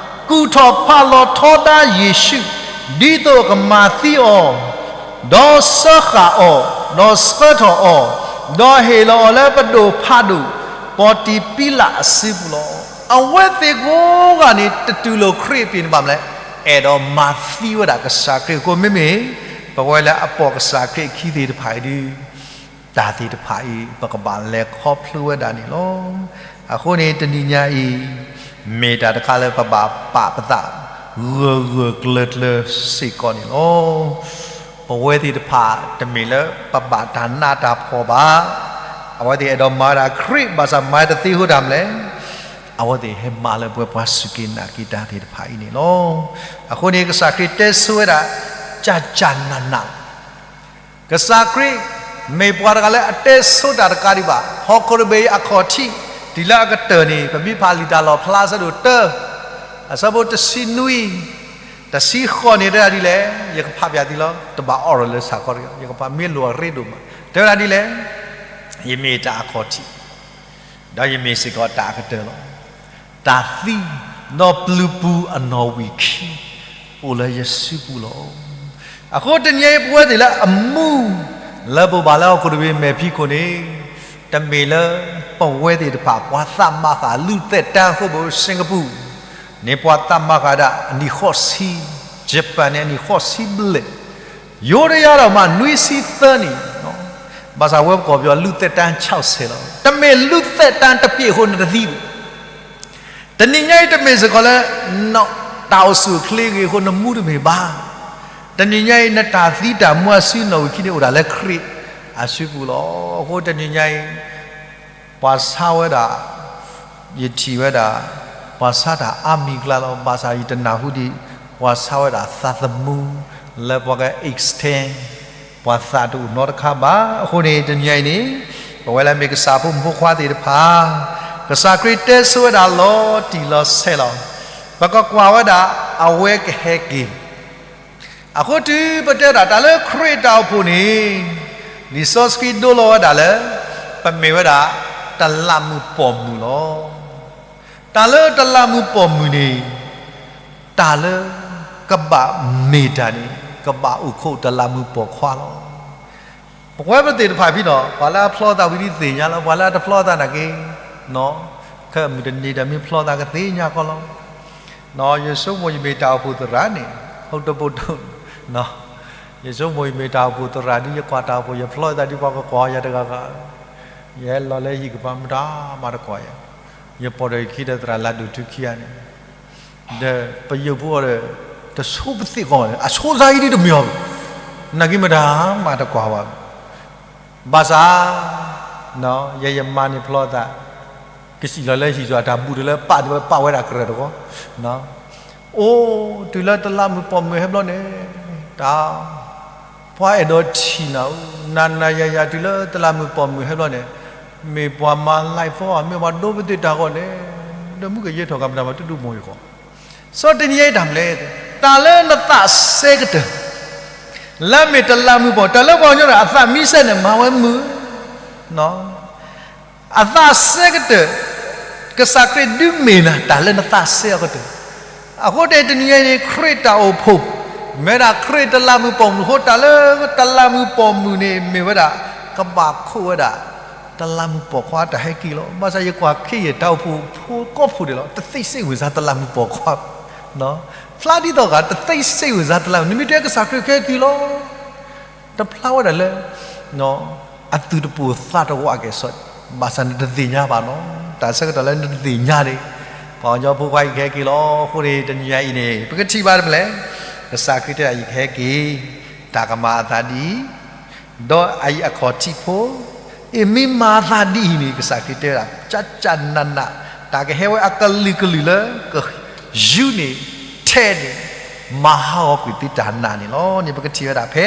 ကူၣ်ထီၣ်ဖးလီၤထီဒါယ့ၣ်ၡူး, ဒ်သိးအကမၤသံအီၤ, ဒီးစၢဃာ်အီၤ, ဒီးဆှၢထီၣ်အီၤ, ဒီးဟ့ၣ်လီၤအီၤလၢပဒိၣ်ဖးဒိၣ် ပီၣ်တံၣ်ပံလးအစုပူၤလီၤ. အဝဲသ့ၣ်ကိးဂၤန့ၣ် တတူၢ်လိာ်ခရံာ်အပျ့ၤန့ၣ်ဘၣ်မနုၤလဲၣ်, အဲၣ်ဒိးမၤသံဝဲဒၣ်ကစၢ်ခရံာ်အဃိ မ့မ့ၢ် ပဝဲလၢအပိာ်ကစၢ်ခရံာ်အခံသ့ၣ်တဖၣ်အံၤဒုး တၢ်သ့ၣ်တဖၣ်အံၤ ပကဘၣ်လဲၤခီဖျိဝဲဒၣ်န့ၣ်လီၤ. အဃိန့ၣ် တနံၤညါအံၤ မ့ၢ်တၢ်တခါလၢပဘၣ်ပာ်ပသး ဂၢၢ်ဂၢၢ်ကျၢၤကျၢၤစ့ၢ်ကီးန့ၣ်လီၤ. ပဝဲသ့ၣ်တဖၣ်တမ့ၢ်လၢပဘၣ်တၢ်နးတၢ်ဖှီၣ်ဘၣ်. အဝဲသ့ၣ်အဲၣ်ဒိးမၤဝဲဒၣ်ခရံာ် ဘၣ်ဆၣ်မၤတသ့အဃိတၢ်မနုၤလဲၣ်, အဝဲသ့ၣ်ဟဲမၤလၢပှဲၤပှၤစူၢ်က့ၤနာ်က့ၤတၢ်သ့ၣ်တဖၣ်အံၤန့ၣ်လီၤ. အဃိန့ၣ် ကစၢ်ခရံာ်တဲဆိဝဲဒၣ် ကၢ်ကၢ်နးနး ကစၢ်ခရံာ်မ့ၢ်ပှၤတဂၤလၢအတဲဆိတၢ်တကးဒံးဘၣ်. ဟီၣ်ခိၣ်တဘ့ၣ်အံၤအခီၣ်ထံး တုၤလၢအကတၢၢ်န့ၣ် ပမ့ၢ်ဖးလံာ်တၢ်လီၣ်ဖျါအဆၢဒိၣ်တၢ အဆၢဖိတဆံနွံ, တဆံဃိးန့ၣ်တဲဒၣ်ဒ်လဲၣ်, ယကဖးပၠးသုလီၤ, တဘၣ်အိးထီၣ်လၢဆၣ်ခီတဂ့ၤ, ယကဖးမ့ၢ်လိၣ်အရ့ဒိၣ်မး, တဲဝဲဒၣ်ဒ်လဲၣ်, ယမ့ၢ်တၢ်အခီၣ်ထံး ဒီးယမ့ၢ်စ့ၢ်ကီးတၢ်အကတၢၢ်လီၤ. တၢ်သံဒီးပျုၤပူၤအနီၣ်ဝံာ်ခံ အိၣ်လၢယစုပူၤလီၤ. အဃိတနံၤအံၤပဝဲသ့ၣ်လၢအမူ လၢပအိၣ်ဘၣ်လၢဟီၣ်ခိၣ်တဘ့ၣ်မဲာ်ဖံးခိၣ်န့ၣ် တမ့ၢ်လၢပဝဲသ့ၣ်တဖၣ် ပှၤသးမၤဃာ် လူၢ်သဲးတၢ်ဃိဘိ စ့ကပူၤ န့ၣ်ပှၤသးမၤဃာ်ဒၣ်အနံၣ်ဃိးဆံ, ယပၣ်န့ၣ် အနံၣ်ဃိးဆံဘျဲၣ်, ယိၤဒယါဒီးမး နွံဆံသၢနံၣ်, ဘၣ်ဆၣ်ဝဲပကီၢ်ပယီၤ လူၢ်သဲးတၢ်ဆီၣ်ဆဲးလီၤ. တမ့ၢ်လူၢ်သဲးတၢ်တပျ့ၤအဃိန့ၣ်တသံဘၣ်. တနံၤညါအံၤတမ့ၢ်စ့ၢ်ကီးလၢ တၢ်အိၣ်ဆူၣ်အိၣ်ချ့ဂ့ၤအဃိနမူတမ့ၢ်ဘၣ်. တနံၤညါအံၤ နတၢ်သံတၢ်မူအစုနီၣ်ဝံာ်ခံန့ၣ်အိၣ်ဒၣ်လၢခရံာ်အစုပူၤလီၤ. အဃိတနံၤညါအံၤ ပှၤဆါဝဲဒၣ်, ယထံၣ်ဝဲဒၣ် ပှၤဆါတၢ်အါမံၤကျါလီၤ. ဘၣ်ဆၣ်ယတနၢ်ဟူဒံး ပှၤဆါဝဲဒၣ်သးသမူ လၢပှၤက extend ပှၤသးတအိၣ်နီတခါဘၣ်. အဃိန့ၣ် တနံၤညါအံၤန့ၣ် ပဝဲလၢမ့ၢ်ကစၢ်ဖိမုၣ်ဖိခွါသ့ၣ်တဖၣ် ကစၢ်ခရံာ်တဲဆိဝဲဒၣ်လီၤတံၢ်လီၤဆဲးလီၤ. ပကကွၢ်ဝဲဒၣ်အဝဲကဟဲက့ၤ အဃိတုၤပတဲဒၣ်တၢ်လၢခရံာ်တၢ်အိၣ်ဖှိၣ်န့ၣ် လံာ်စီဆှံဒိလီၤဝဲဒၣ်လၢ ပမ့ၢ်ဝဲဒၣ် တလးမုၢ်ပိာ်မုၣ်လီၤ. တၢ်လၢတလးမုၢ်ပိာ်မုၣ်န့ၣ် တၢ်လၢကဘၣ်မ့ၢ်တၢ်န့ၣ် ကဘၣ်အိၣ်ခိးတလးမုၢ်ပိာ်ခွါလီၤ. ပဝဲပသ့ၣ်တဖၣ်ဖဲနီၤ ပှၤလၢအဖျီသးဝံၤဒ်သ့ၣ်ညါလီၤ. ပှၤလၢအတဖျီသးနာ်က့ ခဲအမုၢ်တနံၤဒီးမ့ၢ်ဖျီသးကသ့ၣ်ညါကီးလီၤ. ယဆိကမိၣ်ယမ့ၢ်တၢ်အိၣ်ဖှိၣ်သရၣ်န့ၣ် ဟိတပိတိၣ်, ယဆိကမိၣ်ယမ့ၢ်တၢ်အိၣ်ဖှိၣ်သရၣ်ဒ်ယကွၢ်တၢ်အိၣ်ဖှိၣ် ယဖျီသးဒ်ပှၤကကွၢ်ယၤတဂၤဂၤ, ယဟဲလီၤလၢဟံၣ်ကပၤမတၤမၤတကွၢ်ယၤ, ယပိာ်ဒီးယခံဒီးသရၣ်လၢဒိၣ်ထူခံဂၤန့ၣ် ဒီးပယုၢ်ဖိအီၤဒီး တဆိပသ့ၣ်ကီး, အဆိသးအံၤဒ်တမ့ၢ်အီၤဘၣ်, နာ်က့မတၤမၤတကွၢ်ဘၣ်. ဘၣ်ဆၣ် ယဲယမါန့ၣ်ဖျီသး, က ယစံၣ်လီၤလၢဟံၣ်ယွၤတၢ်ဘူးတလၢပာ်ဒံးဝဲ ပာ်ဝဲဒၣ်ကရၢၢ်တဂီၢ်, အိၣ်တုၤလၢတလးမုၢ်ပိာ်မုၣ်ဟဲဘျီန့ၣ်, တၢ်, ပှၤအဲၣ်ဒိးထံၣ်နၤဧိၤ, နၤနၤယၤယၤတုၤလၢတလးမုၢ်ပိာ်မုၣ်ဟဲဘျီန့ၣ်, မ့ၢ်ပှၤမၤ live ဖီဧါ, မ့ၢ်ပှၤဒိပသ့ၣ်တၢ်ဂီၢ်န့ၣ်, ဒီးမုၢ်ကယဲၢ်ထီၣ်ကမတၤမၤတဒူၣ်မိၢ်ယဂီၢ်, စီၤတနံၤအံၤတၢ်မနုၤလဲၣ်, တၢ်လၢနသးစဲကတၢၢ် လၢမ့ၢ်တလးမုၢ်ပိာ်, တၢ်လၢပှၤကညီဒီးအသးမံစဲန့ၣ် မၤဝဲမုာ်, အသးစဲကတၢၢ်, ကစၢ်ခရံာ်ဒုးမ့ၢ်နၤ တၢ်လၢနသးစဲအီၤကတၢၢ်, အဃိတနံၤအံၤန့ၣ် ခရံာ်တၢ်အိၣ်ဖှိၣ်, မ့ၢ်ဝဲဒၣ်ခရံာ်တလးမုၢ်ပိာ်မုၣ်အဃိ တၢ်လၢတလးမုၢ်ပိာ်မုၣ်န့ၣ် မ့ၢ်ဝဲဒၣ် ကဘၣ်ခိးဝဲဒၣ် တလးမုၢ်ပိာ်ခွါတၢ်ဟဲက့ၤလီၤ. ဘၣ်ဆၣ်ယကွၢ်ခဲအံၤ တၢ်အိၣ်ဖှိၣ်ဖိကိးဖှိၣ်ဒဲးလီၤ တသ့စ့ဝံၤစါတလးမုၢ်ပိာ်ခွါ, ဖျါဒ်သိးဂၤ တသ့စ့ဝံၤစါတလးမုၢ်, နမ့ၢ်တဲကစၢ်ခရံာ်ကဟဲက့ၤလီၤ တဖျါဝဲဒၣ်လၢ အသုးတပိာ်သးတဝးကဲၣ်ဆိး, ဘၣ်ဆၣ်န့ၣ်တသ့ၣ်ညါဘၣ်နီၤ, တၢ်ဆၢကတီၢ်လၢနတသ့ၣ်ညါန့ၣ်, ပှၤကညီဖိခွါအံၤကဟဲက့ၤလီၤ. အဃိန့ၣ် တနံၤညါအံၤန့ၣ် ပကထံၣ်ဘၣ်တမံၤလဲၣ်, ကစၢ်ခရံာ်တဲဒၣ်ယကဟဲက့ၤ, တၢ်ကမၤအသးဒ်အံၤ, ဒီးအအံၤအခီၣ်ထံးဖိ, အ့ၣ်မ့ၢ်မၤအသးဒ်အံၤန့ၣ် ကစၢ်ခရံာ်တဲဝဲဒၣ် ကၠၢ်ကၠၢ်နးနး, တၢ်ကဟဲဝဲအကလုာ်ကလုာ်လၢ ကယူၤန့ၣ်, ထဲးန့ၣ်, မၤဟးဂီၤကွံာ်သုတၢ်နာ်န့ၣ်လီၤ. န့ၣ်ပကထံၣ်ဝဲဒၣ်ဖဲ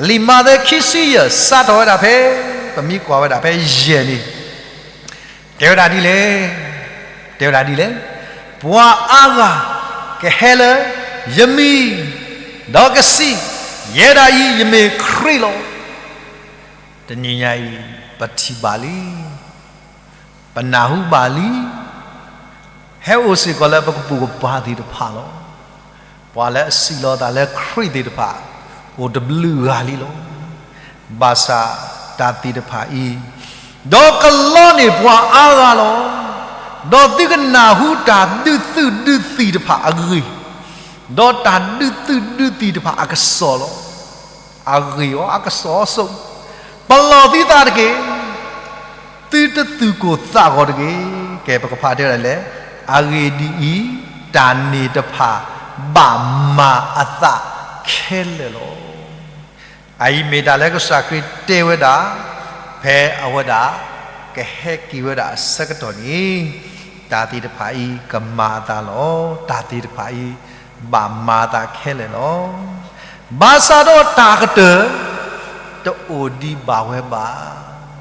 လံာ်မးသဲခံဆံယဲၢ် စးထီၣ်ဝဲဒၣ်ဖဲ, ပမ့ၢ်ကွၢ်ဝဲဒၣ်ဖဲယဲၢ်န့ၣ်, တဲဝဲဒၣ်ဒ်လဲၣ်, တဲဝဲဒၣ်ဒ်လဲၣ်, ပှၤအါဂၤကဟဲလၢယမံၤ, ဒီးကစံး, ယဲဒၣ်အံၤ ယမ့ၢ်ခရံာ်လီၤ. တနံၤညါအံၤ ပထံၣ်ဘၣ်လံ, ပနၢ်ဟူဘၣ်လံ, ဟဲအိၣ်စ့ၢ်ကီးလၢပကပိာ်ကပၤသ့ၣ်တဖၣ်လီၤ. ပှၤလၢအစံးလီၤသးလၢခရံာ်သ့ၣ်တဖၣ် အိၣ်တဘျုးဂၤလံလီၤ. ဘၣ်ဆၣ်တၢ်သ့ၣ်တဖၣ်အံၤ, ဒီးကလီန့ၢ်ပှၤအါဂၤလီၤ. ဒီးသုကနၢ်ဟူတၢ်ဒုးသုးဒုးသံၣ်တဖၣ်အဂ့ၢ်, ဒီးတၢ်ဒုးသုးဒုးသံၣ်တဖၣ်အကစီၣ်လီၤ. အဂ့ၢ်အီၤ အကစီၣ်အီၤစိ, ပလီၢ်သုသးတက့ၢ်. သုတသူၣ်ကိၢ်သးဂီၤတဂ့ၤ. ကဲ ပကဖးတဲဒၣ်လဲၣ်, အဂ့ၢ်ဒ်အံၤ, တၢ်န့ၣ်တဖၣ် ဘၣ်မၤအသးခဲလၢာ်လီၤ. အအံၤမ့ၢ်တၢ်လၢကစၢ်ခရံာ်တဲဝဲဒၣ်, ဖဲအဝဲဒၣ် ကဟဲက့ၤဝဲဒၣ်အဆၢကတီၢ်န့ၣ်, တၢ်သ့ၣ်တဖၣ်အံၤကမၤအသးလီၤ. တၢ်သ့ၣ်တဖၣ်အံၤ ဘၣ်မၤအသးခဲလၢာ်လီၤ. ဘၣ်ဆၣ်ဒီးတၢ်ကတၢၢ် တအိၣ်ဒံးဘၣ်ဝဲဘၣ်.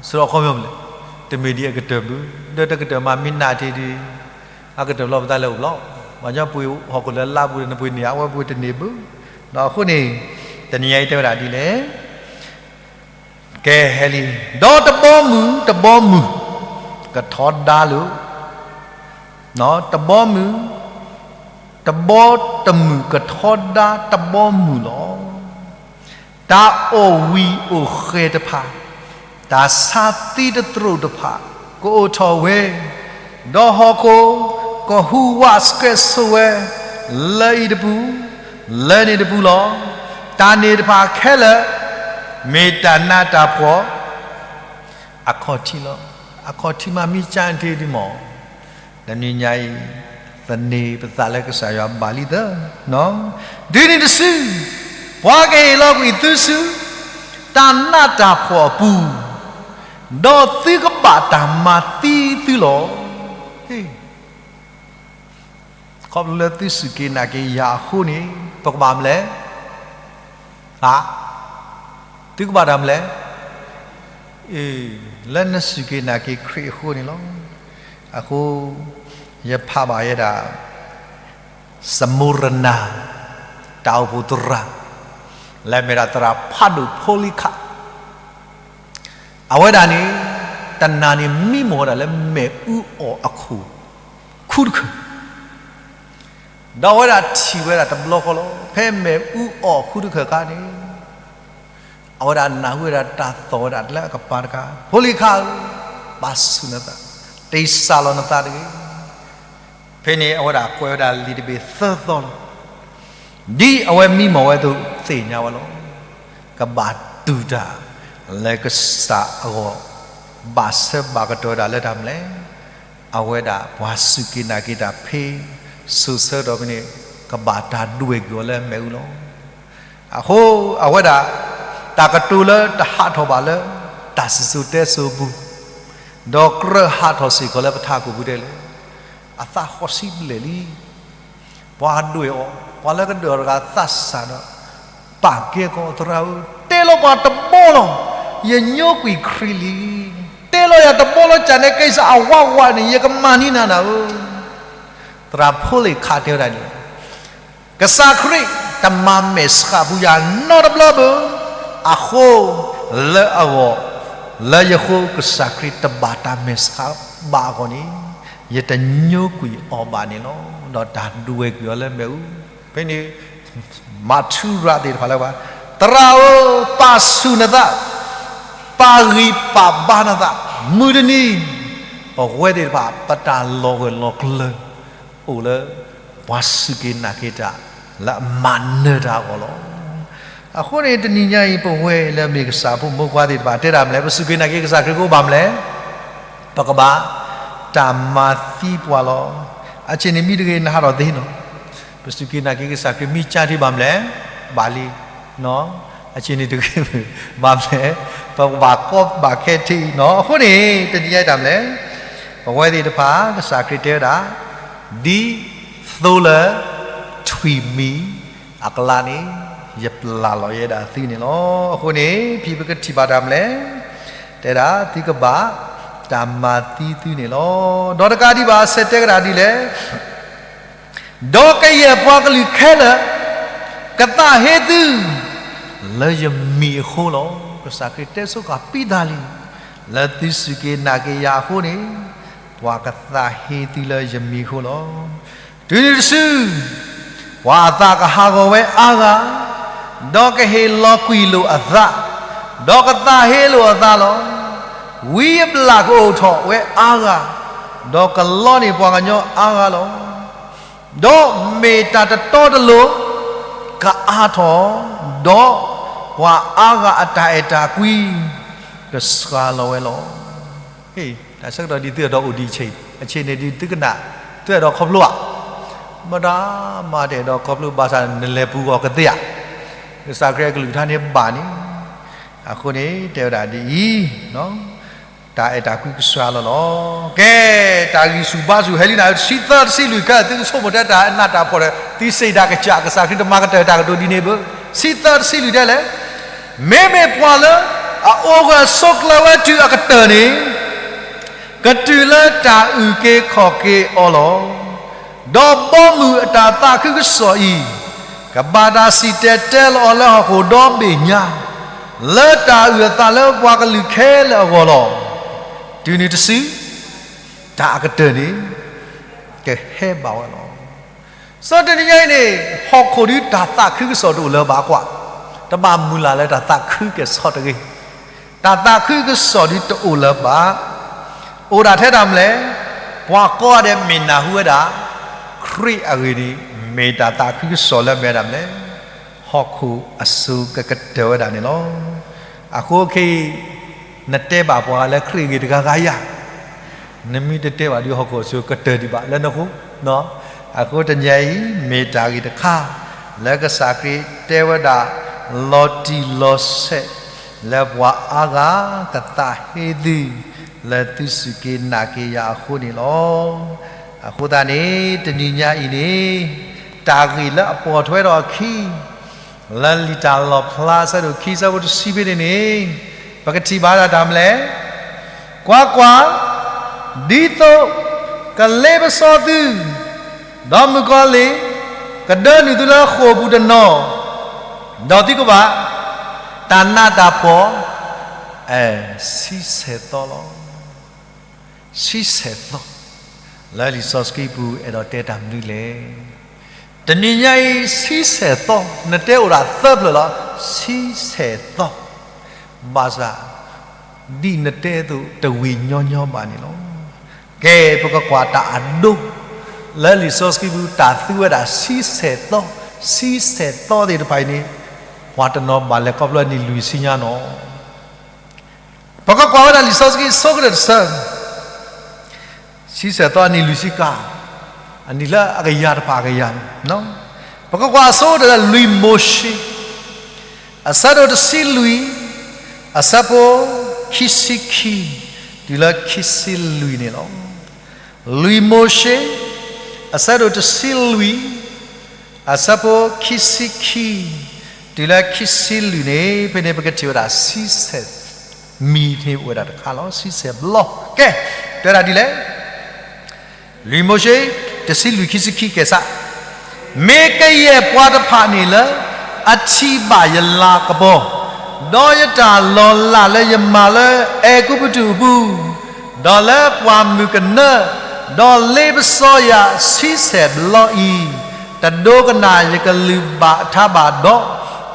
ဆိုတော့ အခီပညီမနုၤလဲၣ်, တမ့ၢ်ဒ်အကတၢၢ်ဘၣ်, ဒီးတကတၢၢ်မးမ့ၢ်နာ်တ့ၢ်ဒံး, အကတၢၢ်လီၤပသးလဲၤအိၣ်ဘျီ, ပှၤကညီပှ့ၤဟီၣ်ခိၣ်လၢလါပူၤဒီး နပှ့ၤန့ၢ်အဝဲပှ့ၤတန့ၢ်ဘၣ်. ဒီးအဃိန့ၣ် တနံၤညါအံၤတဲဝဲဒၣ်ဒ်လဲၣ် ကဲ ဟဲလံ, ဒီးတဘီမုၢ်တဘီမုၢ် ကထီဒါလၢ, တဘီမုၢ်, တဘီတမုၢ်ကထီဒါတဘီမုၢ်လီၤ. တၢ်အီၣ်ဝံၤအိၣ်ဃဲၤတဖၣ်, တၢ်ဆါသံတသရိာ်တဖၣ် ကအိၣ်ထီၣ်ဝဲ, ဒီးဟီၣ်ခိၣ်ကဟူးဝးစဲးစိၤဝဲ လၢအံၤတပူၤ, လၢန့ၣ်တပူၤလီၤ. တၢ်န့ၣ်တဖၣ်ခဲလၢာ် မ့ၢ်တၢ်နးတၢ်ဖှီၣ် အခီၣ်ထံးလီၤ. အခီၣ်ထံးမးမ့ၢ်ကၠၢ်တ့ၢ်ဒံးမး, တနံၤညါအံၤ သန့ၤပသးလၢကစၢ်ယွၤဘၣ်လံသၢ, ဒ်န့ၣ်တစု, ပှၤကဟ့ၣ်လီၤကွံာ်သုဆူ တၢ်နးတၢ်ဖှီၣ်အပူၤ, ဒီးသုကဘၣ်တၢ်မၤသံသုလီၤ. ခီဖျိလၢသုစူၢ်က့ၤနာ်က့ၤယၤအဃိန့ၣ် ပကဘၣ်မနုၤလဲၣ်, ဟး, သုကဘၣ်တၢ်မနုၤလဲၣ်, လၢနစူၢ်က့ၤနာ်က့ၤခရံာ်အဃိန့ၣ်လီၤ. အဃိ ယဖးဘၣ်ယဲဒၣ် စမူရနၤ တၢ်အိၣ်ဖှိၣ်သရၣ်, လၢမ့ၢ်ဒၣ်သရၣ်ဖးဒိၣ်ဖိလံၤခး, အဝဲဒၣ်န့ၣ် တနၤန့ၣ်မံမီၢ်ဝဲဒၣ်လၢမ့ၣ်အူအီၣ်အခိၣ် ခူတခၢၣ်, ဒီးအဝဲဒၣ်ထံၣ်ဝဲဒၣ်တဘျီဃီလီၤ. ဖဲမ့ၣ်အူအီၣ်ခူတခၢၣ်အခါန့ၣ် အဝဲဒၣ်နၢ်ဟူဝဲဒၣ်တၢ်သီၣ်ဝဲဒၣ်လၢအကပၤတခါ, ဖိလံၤခးဧၢ, ပာ်ဆူၣ်နသး, တ့ၢ်စၢ်လီၤနသးတဂ့ၤ. ဖဲန့ၣ်အဝဲဒၣ်ကွဲးဝဲဒၣ်လံာ်တဘ့ၣ်သၢသီလီၤ. ဒ်အဝဲမံမီၢ်ဝဲအသိးသ့ၣ်ညါဝဲလီၤ. ကဘၣ်တူၢ်တၢ်လၢကစၢ်အဂီၢ်, ဘၣ်ဆၢဘၣ်ကတီၤဝဲဒၣ်လၢတၢ်မနုၤလဲၣ်, အဝဲဒၣ်ပှၤစူၢ်က့ၤနာ်က့ၤတၢ်ဖဲ စိၤဆၢကတီၢ်ဖဲန့ၣ် ကဘၣ်တၢ်ဒွဲၣ်ကွံာ်အီၤလၢမ့ၣ်အူလီၤ. အဃိ အဝဲဒၣ် တၢ်ကတိၤလၢတဟးထီၣ်ဘၣ်လၢ တၢ်စံၣ်စိၤတဲစိၤအပူၤ, ဒီးကြၢးဟးထီၣ်စ့ၢ်ကီးလၢပထးခိၣ်ပူၤဒဲးလီၤ. အသးဟီၣ်စံးဘျဲၣ်လံ. ပှၤဒွဲၣ်အီၤ, ပှၤလၢကဒွဲၣ်အီၤတဂၤသးစၢ်ဒီး ပာ်ကဲကီး, သရၣ်ဧၢ, တဲလီၤပှၤတဘီလီၤ. ယညိကွံာ်ခရံာ်လံ. တဲလီၤယၤတဘီလီၤ, ကန့ၣ်ကစၢ်အဝးဝးန့ၣ် ယကမၤန့ၢ်နၤနၤဧၢ. သရၣ်ဖိလ့ၣ်ခးတဲဝဲဒၣ်န့ၣ် ကစၢ်ခရံာ်တမၤမဲာ်ဆှးပူၤယၤနီတဘျီဘၣ်. အဃိ လၢအဂီၢ် လၢယဃိကစၢ်ခရံာ်တဘၣ်တၢ်မဲာ်ဆှးဘၣ်အဂီၢ်န့ၣ် ယတညိကွံာ်အီၤဘၣ်န့ၣ်လီၤ. ဒီးတၢ်ဒွဲၣ်ကွံာ်အီၤလၢမ့ၣ်အူ. ဖဲန့ၣ် မၤထူရၤသ့ၣ်တဖၣ်လၢပှၤ, သရၣ်ဧၢ, ပာ်ဆူၣ်နသး, ပာ်ဂံၢ်ပာ်ဘါနသး, မုၢ်တနံၤ ပဝဲသ့ၣ်တဖၣ် ပတၢ်လီၤဂၢၢ်လီၤကျၢၤ အိၣ်လၢ ပှၤစူၢ်က့ၤနာ်က့ၤတၢ် လၢအမၤနၢၤတၢ်အဂီၢ်လီၤ. အဃိန့ၣ် တနံၤညါအံၤ ပဝဲလၢအမ့ၢ်ကစၢ်အဖိမုၣ်ဖိခွါသ့ၣ်တဖၣ် တဲဒၣ်မလဲၣ်, ပစူၢ်က့ၤနာ်က့ၤကစၢ်ခရံာ်ကအိၣ်ဘၣ်မလဲၣ်. ပကဘၣ်တၢ်မၤသံပှၤလီၤ. အဆ့ၣ်န့ၣ်မ့ၢ်တဂ့ၤ နဟးထီၣ်သ့နီၤ. ပစူၢ်က့ၤနာ်က့ၤကစၢ်ခရံာ်မ့ၢ်ကၢထံဘၣ်မလဲၣ်, ဘၣ်လံ. အဆ့ၣ်န့ၣ်တဂ့ၤ ဘၣ်မလဲၣ်, ပကဘၣ်ကီဘၣ်ခဲထံနီၤ. အဃိန့ၣ် တနံၤညါအံၤတၢ်မလဲၣ်, ပဝဲသ့ၣ်တဖၣ် ကစၢ်ခရံာ်တဲဝဲဒၣ် ဒ်သိလၢ ထွံၣ်မံၤအကျါန့ၣ် ယပျၢ်လီၤယဲဒၣ်သုန့ၣ်လီၤ. အဃိန့ၣ် ဖဲပကထံၣ်ဘၣ်တၢ်မလဲၣ်, တဲဒၣ် သုကဘၣ်တၢ်မၤသံသုန့ၣ်လီၤ. ဒီးတကးဒံးဘၣ် အဆၢတဲကဒၣ်ဒ်လဲၣ်, ဒီးကယဲၢ်ပှၤကလုာ်ခဲလၢာ် ကသးဟ့သု လၢယမံၤအဃိလီၤ. ကစၢ်ခရံာ်တဲဆိဃာ်ပံသးလံ, လၢသုစူၢ်က့ၤနာ်က့ၤယၤအဃိန့ၣ် ပှၤကသးဟ့သုလၢယမံၤအဃိလီၤ. တုၤနုၤတစု ပှၤအသးကဟးဂီၤဝဲအါဂၤ, ဒီးကဟ့ၣ်လီၤကွံာ်လိာ်အသး, ဒီးကသးဟ့လိာ်အသးလီၤ. ဝံအဘျၣ်ကအိၣ်ထီၣ်ဝဲအါဂၤ, ဒီးကလီန့ၢ်ပှၤကညီအါဂၤလီၤ. ဒီးမ့ၢ်တၢ်တတီတလိၤ ကအါထီၣ်, ဒီးပှၤအါဂၤအတၢ်အဲၣ်တၢ်ကွံ ကစှၤလီၤဝဲလီၤ. တၢ်ဆၢကတီၢ်ဒ်သုအဲၣ်ဒိးအိၣ်ဒံးဆ့, အဆ့ၣ်န့ၣ်ဒ်သုကနၣ်, သုအဲၣ်ဒိးခီဖျိဧါ. မတၤမၤတအဲၣ်ဒိးခီဖျိဘၣ်ဆၣ် နလဲၤပူၤဂီၤကသ့ဧါ. ကစၢ်ခရံာ်အကလုၢ်ကထါန့ၣ်ဘၣ်န့ၣ်, အဃိန့ၣ် တဲဝဲဒၣ်ဒ်အံၤ, တၢ်အဲၣ်တၢ်ကွံကစှၤလီၤလီၤ. ကဲ, တၢ်ဂံၢ်ဆူၣ်ဘါဆူၣ်ဟဲလံနၤ တဆံသၢတဆံလွံၢ်ခဲ သုကဆိကမိၣ်ထဲတၢ်နးတၢ်ဖှီၣ်ဒီး သုစံးတၢ်ကစၢ် ကစၢ်ခရံာ်တမၤကတၢၢ်တၢ်ကတိၤဒ်န့ၣ်ဘၣ်. တဆံသၢတဆံလွံၢ်တဲလဲၣ်, မ့မ့ၢ်ပှၤလၢအအိၣ်ဂၢၢ်ဆိးကျၢၤဝဲတုၤအကတၢၢ်န့ၣ် ကတုၤလၢတၢ်အုၣ်က့ၤခီၣ်က့ၤအီၤလီၤ. ဒီးဘီမုၢ်အတၢ်သးခုကစီၣ်အံၤ ကဘၣ်တၢ်စံၣ်တဲၤတဲလီၤအီၤလၢဟီၣ်ခိၣ်ဒီဘ့ၣ်ညါ, လၢတၢ်အုၣ်အသးလၢပှၤကလုာ်ခဲလၢာ်အဂီၢ်လီၤ. တုၤနုၤတစု တၢ်အကတၢၢ်န့ၣ် ကဟဲဘၣ်ဝဲလီၤ. စီၤတနံၤညါအံၤန့ၣ် ဟီၣ်ခိၣ်ဒုးတၢ်သးခုကစီၣ်တအိၣ်လၢၤဘၣ်ကွၢ်, တဘၣ်မုၢ်လၢ်လၢတၢ်သးခုကစီၣ်တဂ့ၤ. တၢ်သးခုကစီၣ်ဒုးတအိၣ်လၢၤဘၣ်. အိၣ်ဒၣ်ထဲတၢ်မလဲၣ်, ပှၤကိးဂၤဒဲးမ့ၢ်နၢ်ဟူဝဲဒၣ် ခရံာ်အဂ့ၢ်န့ၣ် မ့ၢ်တၢ်သးခုကစီၣ်လၢမ့ၢ်ဝဲဒၣ်မလဲၣ်, ဟီၣ်ခိၣ်အစိၤကကတၢၢ်ဝဲဒၣ်န့ၣ်လီၤ. အဃိခဲအံၤ နတဲဘၣ်ပှၤလၢခရံာ်ဂ့ၢ်တဂၤဂၤယၤ, နမ့ၢ်တတဲဘၣ်ဒီးဟီၣ်ခိၣ်အစိၤကတၢၢ်ဒံးဘၣ်လၢနဃိ. အဃိတနံၤအံၤ မ့ၢ်တၢ်ဂ့ၢ်တခါ လၢကစၢ်ခရံာ်တဲဝဲဒၣ် လီၤတံၢ်လီၤဆဲး လၢပှၤအါဂၤကသးဟ့သု လၢသုစူၢ်က့ၤနာ်က့ၤယၤအဃိန့ၣ်လီၤ. အဃိသတးန့ၣ် တနံၤညါအံၤန့ၣ် တၢ်ဂ့ၢ်လၢအပိာ်ထွဲထီၣ်အခံ လၢလံာ်တၢ်လီၣ်ဖျါအဆၢဒိၣ်ခံ အဆၢဖိတဆံဖဲန့ၣ်န့ၣ် ပကထံၣ်ဘၣ်ဒၣ်တၢ်မလဲၣ်. ကွၢ်ကွၢ်, ဒ်သိးကလ့ပစီသု, ဒီးမုၣ်ကီၤလံၢ် ကဒၢနုာ်သုလၢဃိာ်ပူၤတနီၤ, ဒီးသုကဘၣ် တၢ်နးတၢ်ဖှီၣ် ဆံဆဲၣ်သီလီၤ. ဆံဆဲၣ်သီ လၢလံာ်စီဆှံပူၤ အဲၣ်ဒိးတဲတၢ်မနုၤလဲၣ်. တနံၤညါအံၤ ဆံဆဲၣ်သီ နတဲအိၣ်ဒၣ်သၢဖျၢၣ်လီၤ. ဆံဆဲၣ်သီ ဘၣ်ဆၣ် ဒ်နတဲအသိး တဝံၤညီညီဘၣ်န့ၣ်လီၤ. ကဲ ပကကွၢ်တၢ်အဒိ လၢလံာ်စီဆှံပူၤ တၢ်သူဝဲဒၣ်ဆံဆဲၣ်သီ, ဆံဆဲၣ်သီသ့ၣ်တဖၣ်အံၤန့ၣ် ပှၤတနီၤဘၣ်လဲၤခီဖျိအနံၣ်လွံၢ်ဆံညါနီၤ. ပကကွၢ်ဝဲဒၣ်လံာ်စီဆှံ အဆိကတၢၢ်တဆၢ ဆံဆဲၣ်သီအနံၣ်လွံၢ်ဆံကါ, အနံၣ်လၢအကယၤတဖၣ်အကယၤန့ၣ်, ပကကွၢ်အဆိကတၢၢ်လၢလွံၢ်မိၤၡ့ အဆၢဒိၣ်တဆံလွံၢ်, အဆၢဖိခံဆံခံ, တ တုၤလၢခံဆံလွံၢ်န့ၣ်လီၤ. လွံၢ်မိၤၡ့ အဆၢဒိၣ်တဆံလွံၢ် အဆၢဖိခံဆံခံ တုၤလၢခံဆံလွံၢ်န့ၣ် ဖဲန့ၣ်ပကထံၣ်ဝဲဒၣ်ဆံဆဲၣ်မံၤန့ၣ်အိၣ်ဝဲဒၣ်တခါလီၤ. ဆံဆဲၣ်ဘျီ ကဲ တဲဝဲဒၣ်ဒ်လဲၣ်. လွံၢ်မိၤၡ့ တဆံလွံၢ်ခံဆံခံ ကဲစး, မ့ၢ်ကယဲၢ်ပှၤတဖၣ်န့ၣ်လၢ အထံၣ်ဘၣ်ယလၤကပီၤ, ဒီးယတၢ်လီၤလးလၢယမၤလၢအဲၤကူပတူးအပူၤ, ဒီးလၢပှၢ်မုၢ်ကနၢ, ဒီးလ့ပစီယၤဆံဆဲၣ်ဘျီအံၤ, တဒိကနၣ်ယကလုၢ်ဘၣ်ထါဘၣ်ဒီး,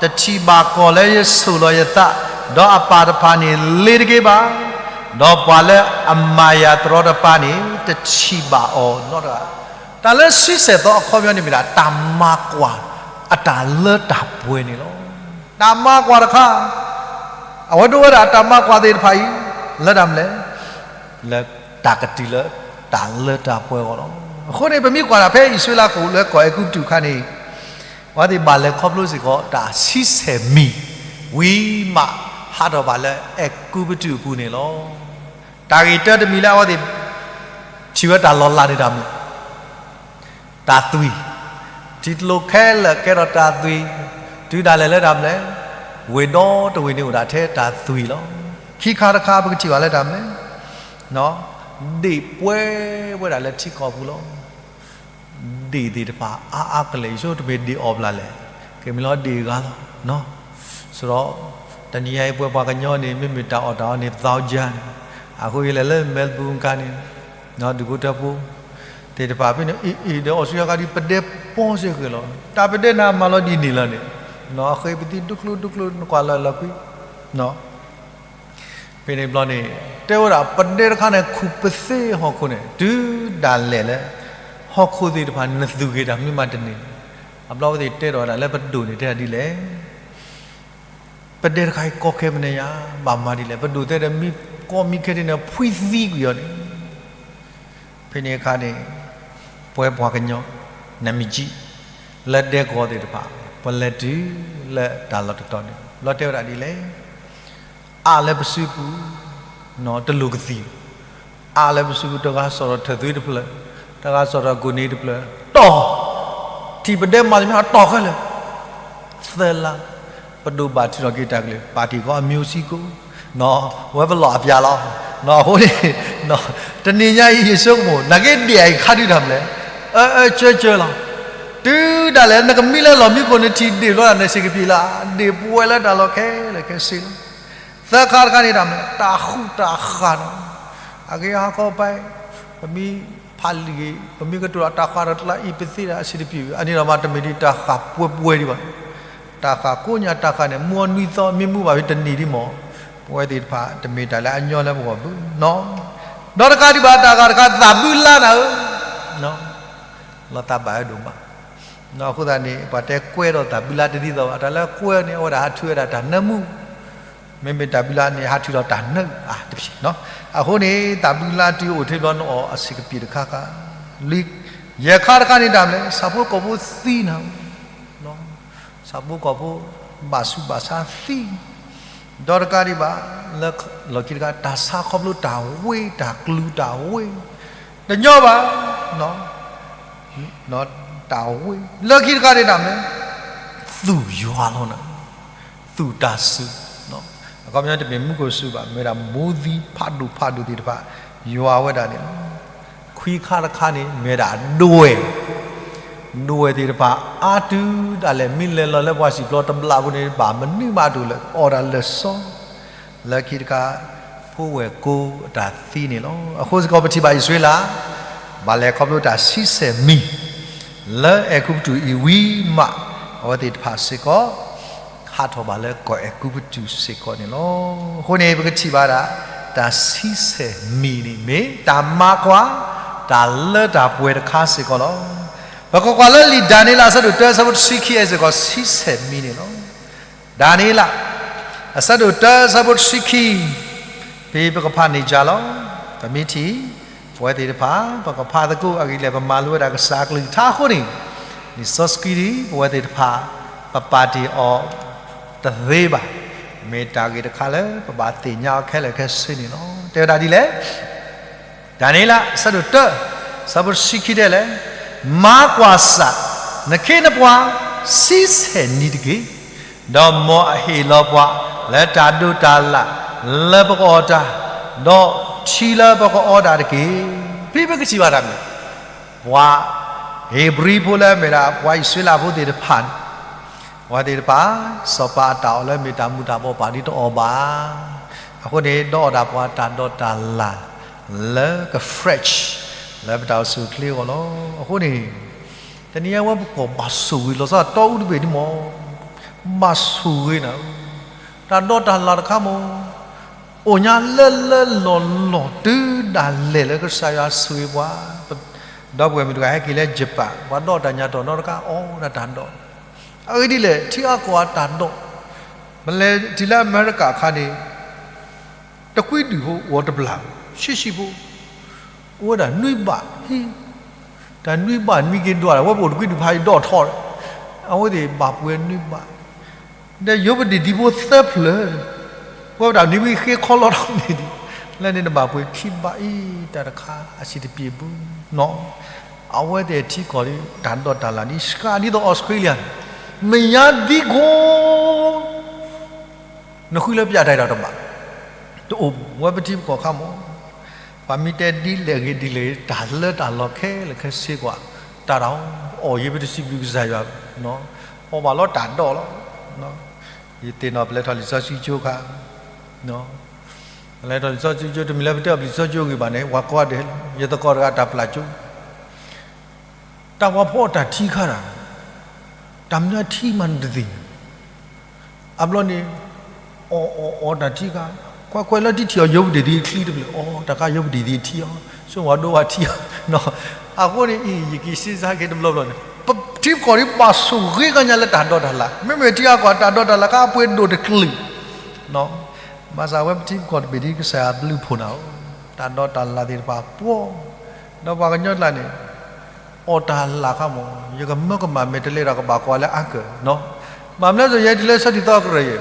တထံၣ်ဘၣ်ကီၢ်လၢယဆိၣ်လီၤယသး, ဒီးအပၢ်တဖၣ်န့ၣ်လ့ၤတက့ၢ်ဘၣ်. ဒီးပှၤလၢအမၤယၤတရီတပါန့ၣ် တထံၣ်ဘၣ်အီၤနီတဂၤ. တၢ်လၢဆံဆဲၣ်သီအခီပညီန့ၣ်မ့ၢ်ဒၣ် တၢ်မၤကွၢ်အတၢ်လၢတၢ်ပှဲၤန့ၣ်လီၤ. တၢ်မၤကွၢ်တခါ, အဝဲဒိဝဲဒၣ်တၢ်မၤကွၢ်သ့ၣ်တဖၣ်အံၤ လၢတၢ်မနုၤလဲၣ်, လၢတၢ်ကတုၤလၢတၢ်လၢတၢ်ပှဲၤအဂီၢ်လီၤ. အဃိန့ၣ် ပမ့ၢ်ကွၢ်တၢ်ဖဲအံၣ်စရ့လးကအိၣ်လၢကီၢ်အဲၤကူပတူးအခါန့ၣ် အဝဲသ့ၣ်ဘၣ်လဲၤခီဖျိစ့ၢ်ကီး တၢ်ဆံဆဲၣ်မံၤ ဝံၤမးဟးထီၣ်ဘၣ်လၢအဲၤကူပတူးအပူၤန့ၣ်လီၤ. တၢ်ဂ့ၢ်တၢတမံၤလၢအဝဲသ့ၣ် ထံၣ်ဝဲတၢ်လီၤလးန့ၣ်တၢ်မနုၤလဲၣ်, တၢ်သွံၣ်, ထံကျိခဲလၢာ်ကဲထီၣ်တၢ်သွံၣ်, တုၤဒၣ်လဲာ်လၢတၢ်မနုၤလဲၣ်, ဝ့ၢ်ဒီတဝ့ၢ်န့ၣ်အိၣ်ဒၣ်ထဲတၢ်သွံၣ်လီၤ. ခံခါတခါပကထံၣ်ဘၣ်လၢတၢ်မနုၤလဲၣ်, ဒ့ၣ်ပှဲၤဝဲဒၣ်လၢထံကီၢ်ပူၤလီၤ. ဒ့ၣ်သ့ၣ်တဖၣ်အါအါကလဲာ် ယဆိတမ့ၢ်ဒ့ၣ်အီၣ်ဘျၣ်လဲၣ်, ကမ့ၢ်လီၤဒ့ၣ်ဂၤလီၤ. စရီ, တနံၤညါအံၤပဝဲပှၤကညီန့ၣ် မ့မ့ၢ်တၢ်အီၣ်တၢ်အီန့ၣ် သီကၠါန့ၣ်, အဃိယလဲၤလၢ Melbourne ခါန့ၣ်, ဒုးဖိထၢဖိသ့ၣ်တဖၣ်ဖဲန့ၣ် အံၤအံၤဒီးအီစထြ့လယါခါဒ်ပဒဲပီစ့ၢ်ကီးလီၤ. တၢ်ပဒဲန့ၣ်မၤလီၤဒ်န့ၣ်လီၤန့ၣ်, အဃ့ပသံဒိၣ်ကျိဒိၣ်ကျိ နကွၢ်လၢလီၤကွံာ် ဖဲန့ၣ်ဘျီန့ၣ် တဲဝဲဒၣ်ပဒဲတခါန့ၣ် ခူၣ်ပသ့ဟီၣ်ခိၣ်န့ၣ် တုၤဒၣ်လဲာ်လၢ ဟီၣ်ခိၣ်သ့ၣ်တဖၣ်နသူၣ်ဂ့ၤတၢ်မနုၤမးတန့ၢ်, အဘျီဝဲသ့ၣ်တဲထီၣ်ဝဲဒၣ်လၢပဒိၣ်န့ၣ် တဲဒၣ်ဒ်လဲၣ်, ပဒဲတခါအံၤကီခဲမနုၤညါ ဘၣ်မၤဒ်လဲၣ်, ပဒိၣ်တဲဒီးမ့ၢ်ကီမ့ၢ်ခဲဒ်န့ၣ် ဖှံသံကွံာ်အီၤန့ၣ် ဖဲန့ၣ်အခါန့ၣ် ပဝဲပှၤကညီ နမ့ၢ်ကံၣ် လၢဒဲကဝီၤသ့ၣ်တဖၣ် ပလဲၤတုၤလၢတၢ်လီၢ်တတီၤန့ၣ် ဘျီတဲဝဲဒၣ်ဒ်လဲၣ်, အါလၢပစုပူၤ တလိၣ်ကသံၣ်, အါလၢပစုပူၤ တဂၤစီၣ်ထီၣ်ထၢၣ်သွံတဖျၢၣ်, တဂၤစီၣ်ထီၣ်ကိၣ်နံၤတဖျၢၣ်, တီၢ်, ထံၣ်ပဒဲမၤတမံၤ တီၢ်ခဲလၢာ်, သၢလါ, ပဒိၣ်ဘၣ်ထုးထီၣ်က့ၤတၢ်ကလုၢ် ပာ်တ့ၢ်ကီးအမံၤအိၣ်ဆံကိး, ဝဲပလီၢ်အပျၢ်လီၤ, အဃိန့ၣ် တနံၤညါအံၤယဆိကမိၣ် နာ်က့ဒ့ၣ်အံၤခါဒုးတၢ်မနုၤလဲၣ်, အၢအၢကၢကၢလီၤ, တုၤဒၣ်လဲာ်နကမံလၢလီၢ်မံခိၣ် နထံၣ်ဒ့ၣ်ဘျီဒၣ်န့ၣ် စ့ၢ်ကပံာ်လၢ ဒ့ၣ်ပှဲၤလၢတၢ်လီၢ်ခဲလၢာ်ခဲဆ့လီၤ. သၢခါတခါန့ၣ်တၢ်မနုၤလဲၣ်, တၢ်ဃူးတၢ်ဃာ်နီၤ, အဂ့ၤဟါခီပၢ်, ပမ့ၢ်ဖးလံာ်ဂ့ၤ ပမ့ၢ်ကတိၤတၢ်ဃာ်ဒီးတလါအံၤပသ့ဒၣ်အဆံးတပံၤ, အန့ၣ်ဒီးမ့တမ့ၢ်ဒ်တၢ်ဃာ်ပှဲၤပှဲၤဒံးဘၣ်, တၢ်ဃာ်ကိးညါတၢ်ဃာ်န့ၣ် မူအနွံသီ မ့ၢ်မူဘၣ်ဖဲတနံၣ်ဒံးမး, ပဝဲသ့ၣ်တဖၣ်တမ့ၢ်တၢ်လၢအညီလၢပဂီၢ်ဘၣ်နီၤ, ဒီးတကးဒံးဘၣ် တၢ်ဂၤတခါ သးဘုလါနၤဧၢ, လီၤသးဘၣ်ဝဲဒိၣ်မး, အဃိသတးန့ၣ် ပှၤတဲကွဲဒီးသးဘုလါတဒ်သိးဘၣ်, တၢ်လၢကွဲန့ၣ် အဝဲဒၣ်ဟးထုးဝဲဒၣ်တၢ်နၢမူ မ့မ့ၢ်တၢ်ဘုလါန့ၣ် ဟးထုးဒီးတၢ်နၢအါတဖၣ်, အဃိန့ၣ် တၢ်ဘုလါတုၤအိၣ်ထဲဘျီနအီၣ်အဆံးကပံာ်တခါခါ, လွံၢ်, ယဲၢ်ခါတခါန့ၣ်တၢ်မနုၤလဲၣ်, ဆၣ်ဖိကီၢ်ဖိသံနၤဧၢ, ဆၣ်ဖိကီၢ်ဖိ ဘၣ်ဆူးဘၣ်ဆါသံ, ဒီးတကးဒံးဘၣ် လၢလီၢ်ခံတခါ တၢ်ဆါခီဖျိတၢ်ဝ့ တၢ်ကျူၤတၢ်ဝ့, တညီဘၣ် တၢ်ဝ့, လၢခံတခါန့ၣ်တၢ်မနုၤလဲၣ်, သူၣ်ယွၤလီၤနၤ, သူၣ်တၢ်စူၤ, အခီပညီတမ့ၢ်မူခိၣ်စူၤဘၣ်, မ့ၢ်ဒၣ်မိုးသီးဖးဒိၣ်ဖးဒိၣ်သ့ၣ်တဖၣ် ယွၤဝဲဒၣ်န့ၣ်လီၤ. ခွံခါတခါန့ၣ် မ့ၢ်ဒၣ်ဒွဲၣ်, ဒွဲၣ်သ့ၣ်တဖၣ် အါတုၤဒၣ်လဲာ် မ့ၢ်လဲၤလီၤလၢပှၤစံၣ်ပျီတဘျီပူၤန့ၣ် ဘၣ်မနုၤမးတအိၣ်လၢၤ အီၣ်ဒၣ်လၢာ်စီ လၢခံတခါ ဖိဝဲၢ်ကိာ်အတၢ်သံန့ၣ်လီၤ. အဃိစ့ၢ်ကီး ပထံၣ်ဘၣ်အံၣ်စရ့လး ဘၣ်လဲၤခီဖျိတၢ်ဆံဆဲၣ်မံၤ လၢအဲၤကူပတူးအံၤဝံၤမး အဝဲသ့ၣ်တဖၣ်စ့ၢ်ကီး ဟးထီၣ်ဘၣ်လၢကီၢ်အဲၤကူပတူးစ့ၢ်ကီးန့ၣ်လီၤ. အဃိန့ၣ် ပကထံၣ်ဘၣ်ဒၣ် တၢ်ဆံဆဲၣ်မံၤန့ၣ်မ့ၢ် တၢ်မၤကွၢ် တၢ်လၢတၢ်ပှဲၤတခါစ့ၢ်ကီးလီၤ. ပကကွၢ်လၢလံာ်ဒၤနံးယ့လး အဆၢဒိၣ်တၢ အဆၢဖိတဆံခံ အဲၣ်စ့ၢ်ကီး ဆံဆဲၣ်မံၤန့ၣ်လီၤ. ဒၤနံးယ့လး အဆၢဒိၣ်တၢ အဆၢဖိတဆံခံ, ဖဲပကဖးန့ၢ်ကၢ်လီၤ. ပမ့ၢ်ထံၣ် ပဝဲသ့ၣ်တဖၣ် ပကဖးသကိးအဂ့ၢ်လဲၣ် ပမၤလိဝဲဒၣ်ကစၢ်အကလုၢ်ကထါအဃိန့ၣ်, လံာ်စီဆှံဒ်ပဝဲသ့ၣ်တဖၣ် ပပာ်တ့ၢ်အီၤတသ့ဘၣ်. မ့ၢ်တၢ်ဂ့ၢ်တခါလၢ ပဘၣ်သ့ၣ်ညါအီၤခဲလၢာ်ခဲဆ့န့ၣ်လီၤ. တဲဝဲဒၣ်ဒ်လဲၣ်. ဒၤနံးယ့လး အဆၢဒိၣ်တၢ အဆၢဖိတဆံခံတဲလဲၣ်, မၤကွၢ်စၢ် နခ့နပှၤ ဆံဆဲၣ်နံၤတက့ၢ်, ဒီးမ်အဟ့ၣ်လီၤပှၤ လၢတၢ်ဒိးတၢ်လၣ် လၢပကအီၣ်တၢ်, ဒီးထံလၢပကအီတၢ်တက့ၢ်. ဖဲပကထံၣ်ဘၣ်တၢ်မ့ၢ် ပှၤဧ့ၤဘြံၤဖိလၢအမ့ၢ်ဒၣ် ပှၤအံၣ်စရ့လးဖိသ့ၣ်တဖၣ်န့ၣ်, အဝဲသ့ၣ်တဖၣ် စီၤပၤအတၢ်အီၣ်လၢမ့ၢ်တၢ်မူၤတၢ်ဘှီးပာ်ဒ်တအီၣ်ဘၣ်. အဃိန့ၣ် ဒီးအီၣ်ဒၣ်ပှၤတၢ်ဒိးတၢ်လၣ် လၢက fresh လၢပတၢ်အိၣ်ဆူၣ်အိၣ်ချ့အဂီၢ်လီၤ. အဃိန့ၣ် တနံၤအံၤဝဲပကီၢ်ဘၣ်ဆိၣ်ဂ့ၤလီၤဆီတီအူတဘ့ၣ်န့ၣ်မး, ဘၣ်ဆိၣ်ဂ့ၤနၤ, တၢ်ဒိးတၢ်လၣ်တခါမး အိၣ်ညါလၢလၢလီၢ်လီၢ်တုၤဒၣ်လဲာ်လၢကစၢ်ယွၤဆိၣ်ဂ့ၤပှၤ, ဒီပုၢ်ဝဲၢ်မုၣ်တဂၤဟဲက့ၤလၢ Japan ပှၤဒိးတၢ်ညါတီၢ်နီတခါ အီၣ်ဝဲဒၣ်တၢ်ဒိး, အဂ့ၢ်ဒ်လဲၣ် ထံအါကီၢ်အတၢ်ဒိး, ပလဲၤတုၤလၢအမဲရကၤအခါန့ၣ် တကွံဒုၣ်ဖိအိၣ်တဘျၣ်, ဆံးဆံးဖိ, အိၣ်ဝဲဒၣ်နွံဘးဟံၣ်, တၢ်နွံဘးနွံက့ၤဒွးဒီး ဝဲပအိၣ်တကွံဒုၣ်ဖးယံၤဒီးထီၣ်, အဝဲသ့ၣ်ဘၣ်ပှဲၤနွံဘး, ဒီးယိၤပဒံၣ်ဒံဖိသၢဖျၢၣ်, ဝဲပတၢ်နွံဘးဃ့ခီလီၤထီၣ်န့ၣ်ဒံး, လၢန့ၣ်နဘၣ်ပှဲၤခံဘးအံၤ တၢ်တခါအဆံးတပျ့ၤဘၣ်နီၤ, အဝဲသ့ၣ်ထံကီၢ်ဒီး တၢ်ဒိးတၢ်လၣ်ဒ် စှၤဒ်သိးအီစထြ့လယါန့ၣ်, မ့ၢ်ညါဒ်ကိး နဃုလၢပျၢ်တၢ်ဒီးတဘၣ်, တအိၣ်ဝဲပထံပကီၢ်ခါမး, ပှၤမ့ၢ်တဲဒ်လဲၣ်ဂ့ၤဒ်လဲၣ်ဂ့ၤ တၢ်လၢတၢ်လီၢ်ခဲလၢာ်ခဲဆ့ကွၢ်, တၢ်တၢ်အီၣ်ယဲပတစံးဘျုးကစၢ်ယွၤ, အီၣ်ဘၣ်လီၤတၢ်ဒိးလီၤ, ယသ့ၣ်နီၣ်ပလဲၤထီၣ်လံာ်စီဆှံကၠိခါ, ပလဲၤထီၣ်လံာ်စီဆှံကၠိ တမ့ၢ်လၢပတဲအီၤလံာ်စီဆှံကၠိဂ့ၤဘၣ်န့ၣ် ပှၤကိးဂၤဒဲး ယသကိးတဂၤတၢ်ပျၢ်ကၠိ တၢ်ပှၤဖီအီၣ်တၢ်ထံခါတၢ်, တၢ်မနုၤအထံမးနတသ့ၣ်ညါ, အဘျီန့ၣ် အီၣ်အီၣ်အီၣ်တၢ်ထံခါ, ကွၢ်ကွၢ်လၢထံထံၣ်အီၤယိၤပဒံၣ်သ့ၣ်ချံတဘျီ, အီၣ်တၢ်ခါယိၤပဒံၣ်သ့ၣ်ထံအီၤ, ဆိဝဲဒိဝဲထံအီၤ, အဃိန့ၣ်အံၤ ယက့ၤစ့စါက့ၤတဘျီဘျီန့ၣ် ပထံပကီၢ်ဒ်ဘၣ်ဆိၣ်ဂ့ၤကညါလၢတၢ်ဒိးတၢ်လၣ်, မ့မ့ၢ်ထံအါကီၢ်တၢ်ဒိးတၢ်လၣ်ခါအပှ့ၤဒိၣ်တကလုာ် ဘၣ်ဆၣ်ဝဲပထံပကီၢ်တဘ့ၣ်ဒ်ကစၢ်ယွၤဘျုးဖှိၣ်နၤဧိၤ, တၢ်ဒိးတၢ်လၣ်သ့ၣ်တဖၣ်ပှီၤ, ဒီးပှၤကညီကျါန့ၣ် အီၣ်တၢ်လၣ်ခါမး, ယကမၢကမၣ်မဲာ်တလဲဒီးကဘၣ်ကွၢ်လၢအါကၢၢ်, ဘၣ်မနုၤလဲၣ် ယဲဒ်လၢဆၢထံၣ်သီကရၢၢ်ယဲ,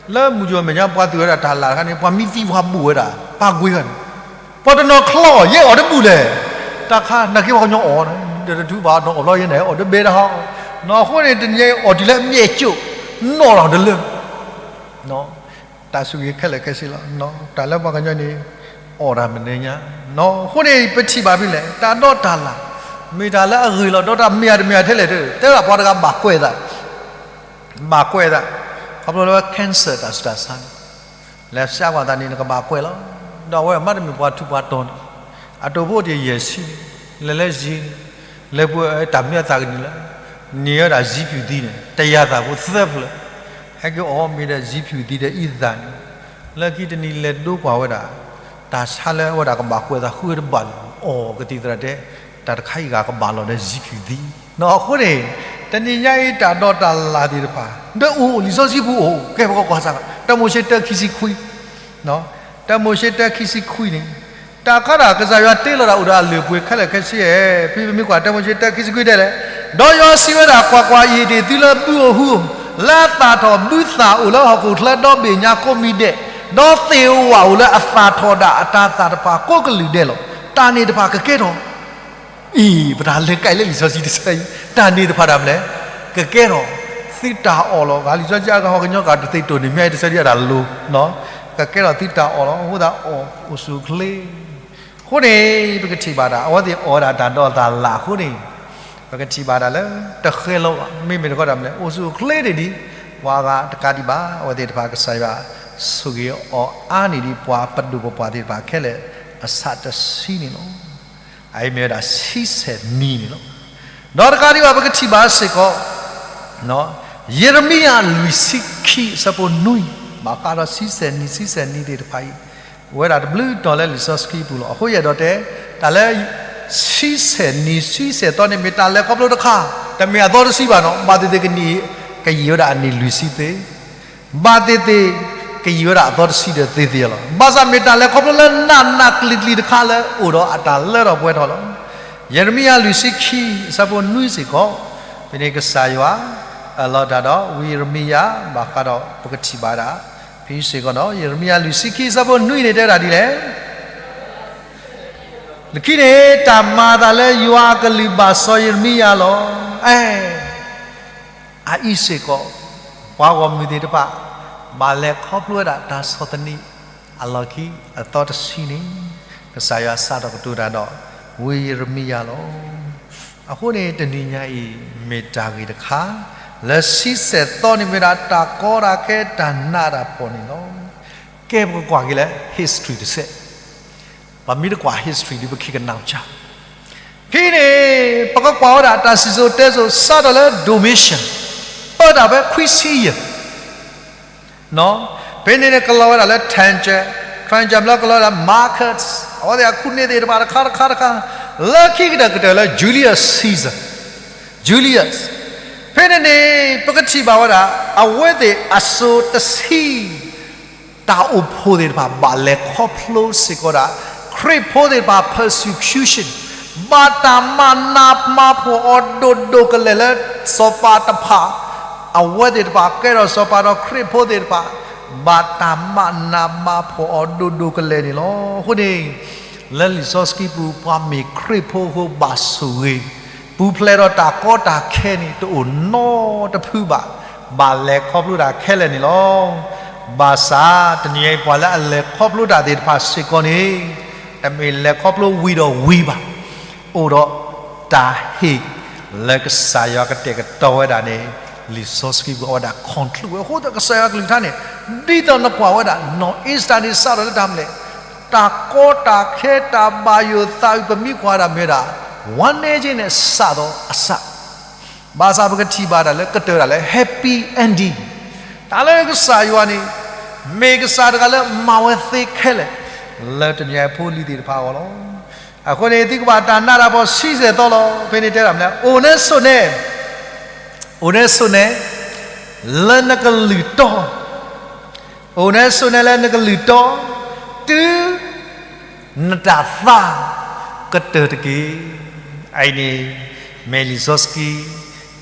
လၢမုၢ်ယိၤမဲာ်ညါပှၤသူၣ်ဝဲဒၣ်တၢ်လၣ်တခါန့ၣ် ပှၤမံသံပှၤဘူၣ်ဝဲဒၣ်, ပှၤကွံာ်ခါန့ၣ် ပှၤတနီၤချီအီၤ ယဲအီၣ်တဘူၣ်လဲၣ်, တၢ်ခါနာ်က့ပှၤကညီအီၣ်, ဒီးတထူဘၣ်နီၤအီၣ်ဘျီယဲန့ၣ် အီၣ်တဘဲတဟီ, နီၤအဃိန့ၣ် တနံၤညါအံၤအီၣ်တုၤလၢအမျဲၢ်ကၠိၣ်, နီၣ်ထီၣ်တလၢ တၢ်ဆိၣ်ဂ့ၤခဲလၢာ်ခဲဆ့လီၤ, တၢ်လၢပှၤကညီန့ၣ် အီၣ်တၢ်မနုၤညါ, နီၤအဃိန့ၣ် ပထံၣ်ဘၣ်ဖဲလဲၣ် တၢ်ဒိးတၢ်လၣ်, မ့ၢ်တၢ်လၢအဂ့ၤလီၤ, ဒီးတၢ်မ့ၢ်ဧါတမ့ၢ်ဧါထဲလဲၣ်, တဲဒၣ်ပှၤတဂၤဘၣ်ကွဲးသး ဘၣ်ကွဲးသး, ခီဖျိလၢ cancer တၢ်ဆူးတၢ်ဆါန့ၣ်, လဲၤဆှၢကွၢ်သးန့ၣ် နကဘၣ်ကွဲးလီၤ, ဒီးအဝဲမ့တမ့ၢ်ပှၤထူးပှၤတီၤန့ၣ်, အတိာ်ဖိတယဲၢ်ဆံန့ၣ်, လဲၤလၢယံၤန့ၣ်, လဲၤပှ့ၤတၢ်မနုၤအသးကနံၣ်လၢ, န့ၢ်ဝဲဒၣ်ယံၤဖၠူၣ်သံန့ၣ် တယၤသၢ်ဖိသၢဖျၢၣ်, ဟဲက့ၤအီၣ်မ့ၤဒီးယံၤဖၠူၣ်သံဒီးအံသၣ်န့ၣ်, လၢခံတနံၤလဲၤဒိကွၢ်ဝဲဒၣ် တၢ်ဆါလၢအဝဲဒၣ်ကဘၣ်ကွဲးသးဃုတဘၣ်လၢၤ, အီၣ်ကသံၣ်သရၣ်တဲ, တၢ်တခါအံၤဂၤကဘၣ်လီၤဒီးယံၤဖၠူၣ်သံ, နီၤအဃိန့ၣ်, တနံၤညါအံၤတၢ်ဒိးတၢ်လၣ်သ့ၣ်တဖၣ်, ဒီးအိၣ်လံာ်စီဆှံပူၤအိၣ်, ကဲပကကွၢ်စၢ်, တၢမိၤၡ့တၢခံဆံခွံ, တၢမိၤၡ့တၢခံဆံခွံန့ၣ်, တၢ်ခါဒၣ်ကစၢ်ယွၤတ့လီၤတၢ်အိၣ်ဒီးအလုၢ်အပှ့ၤခဲလၢာ်ခဲဆ့ဧၢ, ဖဲပမ့ၢ်ကွၢ်တၢမိၤၡ့တၢခံဆံခွံတဲလဲၣ်, ဒီးယွၤစံးဝဲဒၣ်, ကွၢ်ကွၢ်, ယဟ့ၣ်တ့ၢ်သုလၢအဘုဧိၤဟုဧိၤ, လၢအသၣ်ထီၣ်ဘုသၣ်အိၣ်လၢဟီၣ်ခိၣ်ချၢဒီဘ့ၣ်ညါကိးမံၤဒဲး, ဒီးသ့ၣ်ဧိၤဝၣ်ဧိၤလၢအသၣ်ထီၣ်ဒၣ်အတၤသၣ်တဖၣ်ကိးကလုာ်ဒဲးလီၤ. တၢ်န့ၣ်တဖၣ်ကကဲထီၣ် အံၤ ပတၢ်လဲၤကဲလၢလံာ်စီဆှံတဆၢအံၤ, တၢ်န့ၣ်တဖၣ်ဒၣ်မလဲၣ်, ကကဲထီၣ်သုတၢ်အီၣ်လီၤ. ဂၤလံာ်စီဆှံအါဂၤဟီၣ်ကညီဂၤတသ့တိၢ်န့ၣ် မ့ၢ်အံၤတဆၢဒံးအတၢ်လိၤ, ကကဲထီၣ်သုတၢ်အီၣ်လီၤ. အဃိသတးအိၣ်ဆူၣ်အိၣ်ချ့, အဃိန့ၣ် ပကထံၣ်ဘၣ်ဒၣ် အဝဲသ့ၣ်အီၣ်ဝဲဒၣ်တၢ်ဒိးတၢ်လၣ်အဃိန့ၣ်, ပကထံၣ်ဘၣ်ဒၣ်လၢ တဃဲလီၤဘၣ်, မ့မ့ၢ်တခီဒၣ်မလဲၣ်, အိၣ်ဆူၣ်အိၣ်ချ့ဒံးဒံး, ပှၤဂၤတကးဒံးဘၣ်, အဝဲသ့ၣ်တဖၣ်ကစၢ်ယွၤဆိၣ်ဂ့ၤအီၤအါန့ၢ်ဒံး ပှၤပဒိၣ်ပပှၢ်သ့ၣ်တဖၣ်ခဲလၢာ်အဆၢတဆံန့ၣ်လီၤ. အအံၤမ့ၢ်ဝဲဒၣ်ဆံဆဲၣ်နံၤန့ၣ်လီၤ. ဒီးတကးဒံးဘၣ် ပကထံၣ်ဘၣ်စ့ၢ်ကီး ယံးရမံယၤလွံၢ်ဆံခံအဆၢဖိနွံ, ဘၣ်ဃးဒီးဆံဆဲၣ်နံၤ ဆံဆဲၣ်နံၤသ့ၣ်တဖၣ်အံၤ, အိၣ်ဝဲဒၣ်တဘျုးတီၤလၢလံာ်စီဆှံပူၤလီၤ. အဃိယအဲၣ်ဒိးတဲ, တၢ်လၢ ဆံဆဲၣ်နံၤ ဆံဆဲၣ်သီန့ၣ် မ့ၢ်တၢ်လဲၤခီဖျိတခါ, တမ့ၢ်အသီတဆံဘၣ်နီၤ, ဘၣ်သ့ၣ်သ့ၣ်ကနံၣ် ကယံာ်ဝဲဒၣ်အနံၣ်လွံၢ်ဆံသ့ ဘၣ်သ့ၣ်သ့ၣ် ကယံာ်ဝဲဒၣ်အသီတဆံဒီးသ့သ့လီၤ. ဘၣ်ဆၣ်မ့ၢ်တၢ်လဲၤခီဖျိလၢနးနးကျံၤကျံၤတခါလၢအိၣ်ဒီးအတၢ်လၢထီၣ်ပှဲၤထီၣ်လီၤ. ယံးရမံယၤလွံၢ်ဆံခံ အဆၢဖိနွံစ့ၢ်ကီး, ဖဲန့ၣ်ကစၢ်ယွၤ အၢၣ်လီၤတၢ်ဒီးဝံယံးရမံယၤ ဘၣ်ဃးဒီးပကထံၣ်ဘၣ်ဒၣ် ဖဲစ့ၢ်ကီးဒီး ယံးရမံယၤလွံၢ်ဆံခံ အဆၢဖိနွံန့ၣ် တဲဒၣ်ဒ်လဲၣ်. လၢခံန့ၣ် တၢ်မၤအသးလၢယွၤအကလုၢ်ဘၣ်စီၤယံးရမံယၤလီၤ. အဲ အအံၤစ့ၢ်ကီး ပှၤဂီၢ်မုၢ်သ့ၣ်တဖၣ် ဘၣ်လဲၤခီဖျိဝဲဒၣ်တၢ်ဆီၣ်သနံးအလီၢ်ခံ အသီတဆံန့ၣ် ကစၢ်ယွၤစးထီၣ်ကတိၤတၢ်ဒီး ဝံယံးရမံယၤလီၤ. အဃိန့ၣ် တနံၤညါအံၤ မ့ၢ်တၢ်ဂ့ၢ်တခါ လၢဆံဆဲၣ်သီန့ၣ်မ့ၢ်ဒၣ် တၢ်ကီတၢ်ခဲတၢ်နးတၢ်ဖှီၣ်န့ၣ်လီၤ. ကဲပကကွၢ်က့ၤလၢ history တစဲး, ပမ့ၢ်တကွၢ် history ဒီးပခံကနၣ်ကၢ် ဖဲန့ၣ် ပကကွၢ်ဝဲဒၣ်တၢ်စံၣ်စိၤတဲစိၤ စးထီၣ်လၢ Domitian ပၢတၢ်ဖဲခွံဆံယဲၢ် ဖဲန့ၣ်န့ၣ် ကလီၤဝဲဒၣ်လၢ Trajan, Trajan လၢကလီၤဝဲဒၣ် Marcus, အဝဲသ့ၣ်အခူၣ်န့ၢ်သ့ၣ်တဖၣ်တခါတခါတခါ, လၢခံကတၢၢ်ကတၢၢ်လၢ Julius Caesar, Julius, ဖဲန့ၣ်န့ၣ် ပကထံၣ်ဘၣ်ဝဲဒၣ် အဝဲသ့ၣ်အစိၤတဆံ တၢ်အိၣ်ဖှိၣ်သ့ၣ်တဖၣ် ဘၣ်လဲၤခီဖျိစ့ၢ်ကီးဒၣ် ခရံာ်ဖိသ့ၣ်တဖၣ် persecution, ဘၣ်တၢ်မၤနးမၤဖှီၣ်အီၤဒိၣ်ဒိၣ်ကလဲာ်လၢ စီၤပၤတဖၣ်, အဝဲသ့ၣ်တဖၣ်ကဲထီၣ်စီၤပၤဒီးခရံာ်ဖိသ့ၣ်တဖၣ် ဘၣ်တၢ်မၤနးမၤဖှီၣ်အီၤဒိၣ်ဒိၣ်ကလဲာ်န့ၣ်လီၤ. အဃိန့ၣ် လၢလံာ်စီဆှံပူၤ ပှၤမ့ၢ်ခရံာ်ဖိအဃိဘၣ်ဆိၣ်ဂ့ၤ, ပူၤဖျဲးဒီးတၢ်ကီတၢ်ခဲန့ၣ် တအိၣ်နီတဖုဘၣ်, ဘၣ်လဲၤခီဖျိတၢ်ခဲလၢာ်န့ၣ်လီၤ. ဘၣ်ဆၣ်တနံၤအံၤ ပှၤလၢအလဲၤခီဖျိတၢ်သ့ၣ်တဖၣ်စ့ၢ်ကီးန့ၣ် တမ့ၢ်လဲၤခီဖျိဝံၤဒီးဝံၤဘၣ်, အိၣ်ဒီးတၢ်ဟ့ၣ် လၢကစၢ်ယွၤကတဲာ်ကတီၤဝဲဒၣ်န့ၣ် လံာ်စီဆှံပူၤအဝဲဒၣ် conclude ဝဲအဃိသတး ကစၢ်ယွၤကလုၢ်ကထါန့ၣ် ဒ်သိးနကွၢ်ဝဲဒၣ် နီၢ်အ့စတၢၤန့ၣ် စးထီၣ်လၢတၢ်မနုၤလဲၣ်, တၢ်ကီတၢ်ခဲတၢ်ဘၣ်ယိၣ်သးအုး ပမ့ၢ်ကွၢ်ဒၣ်မ့ၢ်ဝဲဒၣ် one day န့ၣ် စးထီၣ်အစး, ဘၣ်ဆၣ်ပကထံၣ်ဘၣ်တၢ်လၢကတၢၢ်ဒၣ်လၢ happy ending, တၢ်လၢကစၢ်ယွၤန့ၣ် မ့ၢ်ကစၢ်တဂၤလၢမၤဝဲသ့ခဲလၢာ် လၢတနံၤအံၤဖိလံၤသ့ၣ်တဖၣ်အဂီၢ်လီၤ. အဃိန့ၣ် သုကဘၣ်တၢ်နးတၢ်ဖှီၣ်ဆံဆဲၣ်သီလီၤ. ဖဲန့ၣ်တဲဒၣ်မနုၤလဲၣ်, အိၣ်နဲဆိးနဲ, အိၣ်နဲဆိးနဲ လၢနကလုၢ်တီ, အိၣ်နဲဆိးနဲလၢနကလုၢ်တီ, တုၤ နတၢ်သါကတၢၢ်တက့ၢ်. အအံၤန့ၣ် မ့ၢ်လံာ်စီ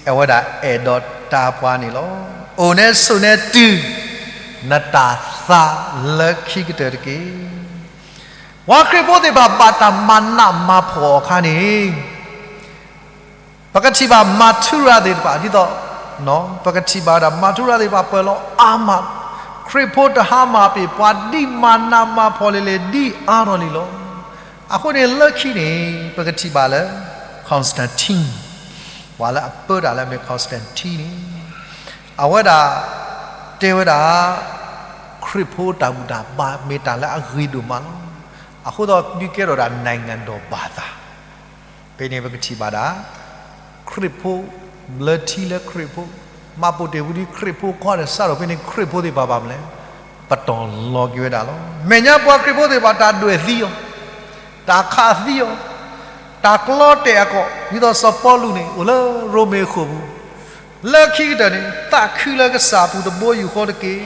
ဆှံ အဝဲဒၣ်အဲၣ်ဒိးတဲပှၤန့ၣ်လီၤ. အိၣ်နဲဆိးနဲတုၤ နတၢ်သါလၢခံကတၢၢ်တက့ၢ်. ပှၤခရံာ်ဖိသ့ၣ်တဖၣ် ဘၣ်တၢ်မၤနးမၤဖှီၣ်အခါန့ၣ် ပကထံၣ်ဘၣ် မၤထူရၤသ့ၣ်တဖၣ် ဒ်သိး ပကထံၣ်ဘၣ်ဝဲဒၣ် မၤထူရၤသ့ၣ်တဖၣ် ပၢၢ်လီၤအါမး, ခရံာ်ဖိတဟါမၢ်ပ့ၤ ပှၤဒ်မၤနးမၤဖှီၣ်လံၤလံၤ ဒ်အါထီၣ်လံလီၤ. အဃိန့ၣ် လၢခံန့ၣ် ပကထံၣ်ဘၣ်လၢ Constantine, ပှၤလၢအပၢတၢ်လၢအမ့ၢ် Constantine န့ၣ် အဝဲဒၣ် တဲဝဲဒၣ် ခရံာ်ဖိတၢ်ဘူၣ်တၢ်ဘါ မ့ၢ်တၢ်လၢအဂ့ၤဒိၣ်မးလီၤ. အဃိသတး ဒုးကဲထီၣ်ဒၣ် နိုင်ငံတော်ဘာသာ ဖဲန့ၣ်ပကထံၣ်ဘၣ်ဒၣ် ခရံာ်ဖိ ဘျၢထံလၢခရံာ်ဖိ, မၤပိာ်တ့ၢ်ဝံၤဒီးခရံာ်ဖိခီဒီး စးထီၣ်ဖဲန့ၣ် ခရံာ်ဖိသ့ၣ်တဖၣ်ဘၣ်မနုၤလဲၣ်, ပတီၢ်လီၤက့ၤဝဲဒၣ်လီၤ. မဲာ်ညါပှၤခရံာ်ဖိသ့ၣ်တဖၣ် တၢ်ဒွဲၣ်သံအီၤ, တၢ်ခးသံအီၤ, တၢ်ကျီတဲာ်အကီၢ်, ဒ်သိးစီၤပီလူးန့ၣ် အိၣ်လၢရိမ့ၤအဃိာ်ပူၤ, လၢခံကတၢၢ်န့ၣ် သးခုလၢကစၢ်အပူၤတဘိယူၢ်ဃီတက့ၢ်.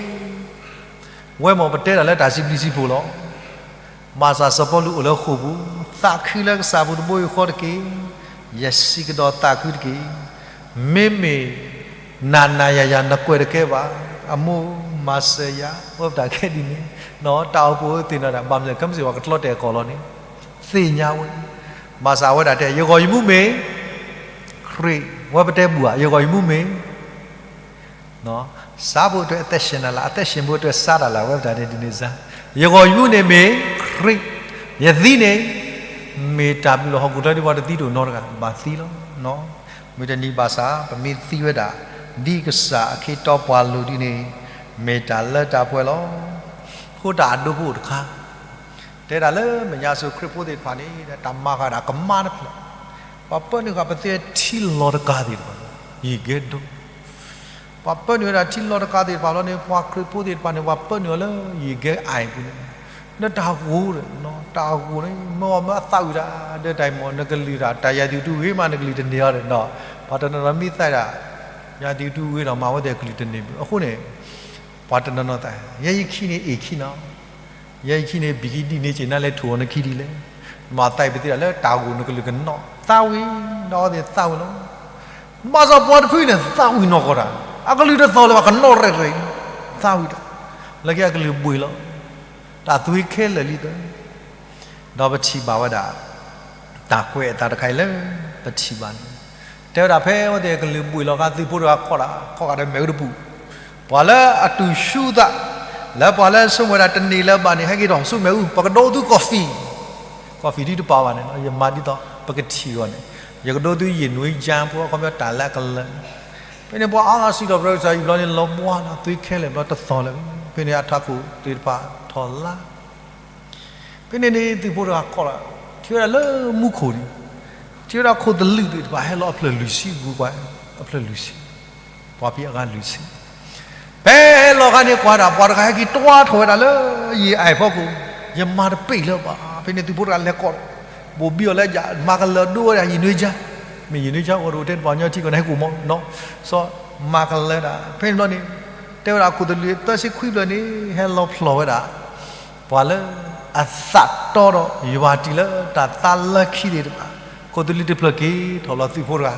ဝဲမ့ၢ်ပတဲတၢ်လၢတၢ်စံးဘျုးစံးဖှိၣ်လီၤ. ဘၣ်ဆၣ်စီၤပီလူးအိၣ်လၢဃိာ်ပူၤ, သးခုလၢကစၢ်အပူၤတဘိယူၢ်ဃီတက့ၢ်. ယစံးကဒီးသးခုတက့ၢ်. မ့မ့ၢ် နၤနၤယၤယၤ နကွဲးတကဲဘၣ်. အမိၢ်မၤစၢၤယၤ ဝဲပတၢ်ခဲဒ်န့ၣ်, တၢ်အိၣ်ဖှိၣ်သ့ၣ်နီၣ်တၢ် ဘၣ်မနုၤလဲၣ် ခဲမုၢ်ဆ့ၣ် ပှၤကကျီတဲာ်အကီၢ်လီၤန့ၣ် သ့ၣ်ညါဝဲ, ဘၣ်ဆၣ်အဝဲဒၣ်တဲ ယဂီၢ်ယမူမ့ၢ် ခရံာ်, ဝဲပတဲဘူၣ်ဧါ ယဂီၢ်ယမူမ့ၢ် စးဖိအတၢ်အသက်ရှင်တၢ်လၢ အသက်ရှင်ဖိအတၢ်စးတၢ်လၢ အဝဲပတၢ်န့ၣ်ဒ်န့ၣ်စါ, ယဂီၢ်ယမူန့ၣ်မ့ၢ်ခရံာ်, ယသံန့ၣ် မ့ၢ်တၢ်ဘျုးလီၤ. ဟီၣ်ခိၣ်ချၢဒ်ပှၤတသံတအိၣ်နီတဂၤ ဘၣ်သံလီၤ. မ့ၢ်တနံၤဘၣ်ဆၣ် ပမ့ၢ်သံဝဲဒၣ် ဒ်ကစၢ်အခ့တီပှၤလိၤဒ်န့ၣ် မ့ၢ်တၢ်လၢတၢ်ပှဲၤလီၤ. အဃိတၢ်အဒိဖိအိၣ်တခါ တဲဒၣ်လၢမဲာ်ညါစိၤခရံာ်ဖိသ့ၣ်တဖၣ်န့ၣ် တၢ်မၤဃာ်ဒၣ်ကမါတဖျၢၣ်, ပှၤပၢနုာ်ဃာ်ပသ့ထံလီၤတကးသ့ၣ်တဖၣ်, ယံာ်ကဲဒိၣ် ပှၤပၢနုာ်ဝဲဒၣ်ထံလီၤတကးသ့ၣ်တဖၣ်လီၤန့ၣ် ပှၤခရံာ်ဖိသ့ၣ်တဖၣ်န့ၣ် ပှၤပၢနုာ်အီၤလၢယံာ်ကဲအိၣ်ပူၤန့ၣ်, လၢတၢ်ဂိၢ်ဒီး တၢ်ဂိၢ်န့ၣ် မ့ၢ်အီၤမ့ၢ်အသးဝံၣ်တၢ် ဒီးတၢ်အံၤမ့ၢ် နကလုၢ်တၢ် တၢ်ယၤသံၣ်အူတူၢ်ဂ့ၤမး နကလုၢ်တန့ၢ်အီၤဒီး ပှၤတနီၤနီၤမ့ၢ်သးဒၣ် ယၤသံၣ်အူတူၢ်ဂ့ၤဒီး မၤဝဲသ့ၣ်ကလုၢ်တန့ၢ်ဘၣ်. အဃိန့ၣ် ပှၤတနီၤနီၤသး ယဲယခံန့ၣ်အ့ၣ်ခံနီၤ ယဲယခံန့ၣ် ဘံၣ်ခံဒံၣ်န့ၣ် က့ၤနၤလဲၤထူၣ်အီၤနခံဒ်လဲၣ်, မၤသးအံၤပသ့ဒၣ်လၢတၢ်ဂိၢ်နကလုၢ်ကနီၣ် သးဝံၣ်, ဒီးအဝဲသ့ၣ်သးဝံၣ်လီၤ. ဘၣ်ဆၣ်ပှၤတဖုန့ၣ် သးဝံၣ်နီၢ်ကီၢ်တၢ်, အကလုၢ်တသီၣ်လၢၤဘၣ် ကနီၣ်ရဲၣ်ရဲၣ်, သးဝံၣ်တၢ်, လၢခံအကလုၢ်ဘှံးလီၤ, တၢ်သွံခဲလၢာ်လံသၢ, ဒီးပထံၣ်ဘၣ်ဝဲဒၣ် တၢ်ကွဲးအသးတခါအံၤလၢ ပထံၣ်ဘၣ်န့ၣ်, တဲဝဲဒၣ်ဖဲအဝဲသ့ၣ်ကလုၢ်ဘှံးလီၤအခါ သုးဖိတဂၤခိးတၢ် ခိးဃာ်ဒီးမ့ၣ်အူတပူၤ, ပှၤလၢအတူၢ်ဆူသး, လၢပှၤလၢဆိကမိၣ်ဝဲဒၣ်တန့ၢ်လၢၤဘၣ်န့ၣ် ဟဲက့ၤထီၣ်ဆူမ့ၣ်အူ ပကဒိးသု coffee, coffee ဒ်တပာ်ဘၣ်န့ၣ် ယမၤဒ်သိးပကထံၣ်အဂီၢ်န့ၣ်, ယကဒိးသု ရေနွေးကြမ်းဖိ အခီပညီတၢ်လၢအကလၢာ် ဖဲန့ၣ်ပှၤအါဂၤစံးထီၣ်ပတြၢၤကစၢ်ယွၤဘျီန့ၣ် လီၤဘှါလီၤ သွံခဲလၢာ်ဘျီတသီၣ်လၢၤ, ဖဲန့ၣ်အထးခိၣ်သ့ၣ်တဖၣ်ထီၣ်လါ, ဖဲန့ၣ်န့ၣ်သုးဖိတဂၤခိးလီၤ, ထံၣ်ဝဲဒၣ်လၢမူခိၣ်န့ၣ်, ထံၣ်ဝဲဒၣ်ခိၣ်သလုးသ့ၣ်တဖၣ်ဟဲလီၤအဖျၢၣ်လွံၢ်ဆံ ဂုၤကွၢ်, အဖျၢၣ်လွံၢ်ဆံ, ပှၤဖံးအဂၤလွံၢ်ဆံ ဖဲလီၤခါန့ၣ်ကွၢ်ဒၣ် ပှၤတဂၤဟဲက့ၤတွါထီၣ်ဝဲဒၣ်လၢ ယံာ်အါအံၤဖီခိၣ်, ယမၤတပ့ၢ်လၢၤဘၣ်, ဖဲန့ၣ်သုးဖိတဂၤလဲၤကိး, ဘိၣ်ဘံအီၤလၢယမၤကလၢၤဒိဝဲဒၣ် ရေနွေးကြမ်း, မ့ၢ် ရေနွေးကြမ်း အိၣ်တအိၣ်ထဲန့ၣ် ပှၤကညီထံကီၢ်န့ၣ် ဟဲကိၣ်မီၤနီၤ, စီၤမၤကလၢၤဒၣ် ဖဲန့ၣ်ဘျီန့ၣ်, တဲဝဲဒၣ်ခိၣ်သလုးသၢဆံခွံဖျၢၣ်န့ၣ် ဟဲလီၤဖျိးဝဲဒၣ် ပှၤလၢအသးတီဒီးယွၤတံၢ်လၢတၢ်သးလၢခံသ့ၣ်တဖၣ်, ခိၣ်သလုးတဖျၢၣ်က့ၤထီၣ်လီၤသုးဖိတဂၤ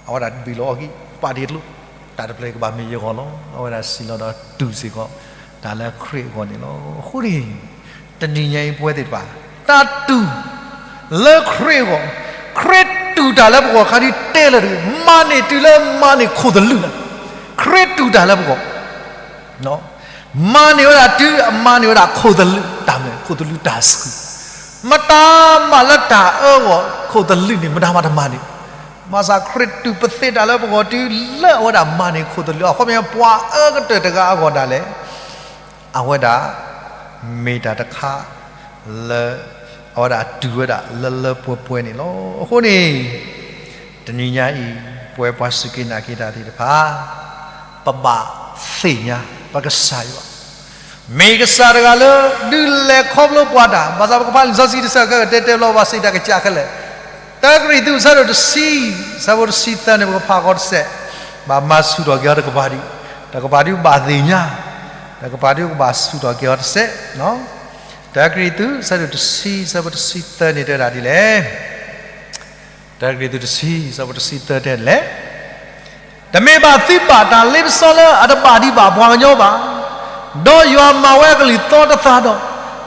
အဝဲဒၣ်ဘ့ၣ်လီၤအီၤကံၢ်ပာ်တ့ၢ်ကျိ, တၢ်တဖျၢၣ်ကဘၣ်မ့ၢ်ယဂီၢ်လီၤ. အဝဲဒၣ်စံးလီၤဒီးတူၢ်စ့ၢ်ကီး တၢ်လၢခရံာ်အဂီၢ်န့ၣ်လီၤ. အဃိန့ၣ် တနံၤညါအံၤပဝဲသ့ၣ်တဖၣ် တၢ်တူၢ်လၢခရံာ်အဂီၢ်, ခရံာ်တူၢ်တၢ်လၢပဂီၢ်ခါဒ်တဲလၢတဂ့ၤ, မၤန့ၢ်တုၤလၢမၤန့ၢ်ခိၣ်သလုးလၢ်, ခရံာ်တူၢ်တၢ်လၢပဂီၢ် မၤန့ၢ်ဝဲဒၣ်တုၤအမၤန့ၢ်ဝဲဒၣ်ခိၣ်သလုးတၢ်မဲာ်, ခိၣ်သလုးတၢ်ဆှုၣ်, မတၤမၤလၢတၢ်အၢဂီၢ်ခိၣ်သလုးန့ၣ် မတၤမၤတမၤန့ၣ်, ဘၣ်ဆၣ်ခရံာ်တူၢ်ပသ့ၣ်တၢ်လၢပဂီၢ်တုၤလၢအဝဲဒၣ်မၤန့ၢ်ခိၣ်သလုး, အခီပညီပှၤအၢကတၢၢ်တဂၤအဂီၢ်ဒၣ်လဲာ် အဝဲဒၣ် မ့ၢ်တၢ်တခါလၢ အဝဲဒၣ်တူၢ်ဝဲဒၣ်လၢလၢပှဲၤပှဲၤန့ၣ်လီၤ. အဃိန့ၣ် တနံၤညါအံၤ ပဝဲပှၤစူၢ်က့ၤနာ်က့ၤတၢ်သ့ၣ်တဖၣ် ပဘၣ်သ့ၣ်ညါ ပကစၢ်ယွၤ မ့ၢ်ကစၢ်တဂၤလၢ ဒုးလဲၤခီဖျိပှၤတၢ်, ဘၣ်ဆၣ်ပကဖးလံာ်စီဆှံတဆၢကတီၢ် တဲတဲလီၤဘၣ်စံးတၢ်ကစၢ်ခဲလၢာ်, တၢကရံၣ်သူး အဆၢဒိၣ်တဆံ အဆၢဖိတဆံသၢန့ၣ် ပကဖးဃီတစဲး, ဘၣ်မၤဆူၣ်ထီၣ်က့ၤအီၤတကပၤဒံး, တကပၤဒံးဘၣ်သ့ၣ်ညါ, တကပၤဒံးကဘၣ်ဆူၣ်ထီၣ်က့ၤအီၤတစဲး, တၢကရံၣ်သူး အဆၢဒိၣ်တဆံ အဆၢဖိတဆံသၢန့ၣ် တဲဒၣ်ဒ်လဲၣ် တၢကရံၣ်သူးတဆံ အဆၢဖိတဆံသၢတဲဒ်လဲၣ်, တမ့ၢ်ဘၣ်သုဘၣ်တၢ်လ့ပစီလၢအတဘၣ်ဒံးဘၣ်ပှၤကညီဘၣ်, ဒီးယွၤမၤဝဲအကလုၢ်သီတသးဒီး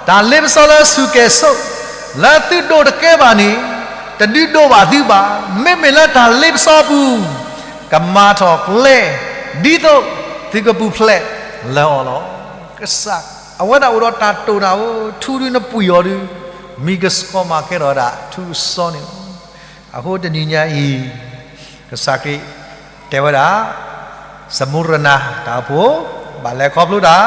တၢ်လ့ပစီလၢဆူၣ်ကဲၣ်ဆိး လၢသုဒိးတကဲဘၣ်န့ၣ် တဒုးဒိးဘၣ်သုဘၣ်. မ့မ့ၢ်လၢတၢ်လ့ပစီအပူၤ ကမၤထီၣ်ကျဲ ဒ်သိးသုကပူၤဖျဲးလၢအီၤလီၤ. ကစၢ် အဝဲဒၣ်အိၣ်ဒီးတၢ်တိာ်တၢ်ဧၢ, ထူဒုနပှံၢ်အီၤဒုး မံၤကဆှီမၤကဲထီၣ်ဝဲဒၣ်ထူကစီန့ၣ်လီၤ. အဃိတနံၤညါအံၤ ကစၢ်ခရံာ်တဲဝဲဒၣ် စမူရနၤတၢ်အိၣ်ဖှိၣ် ဘၣ်လဲၤခီဖျိတၢ်,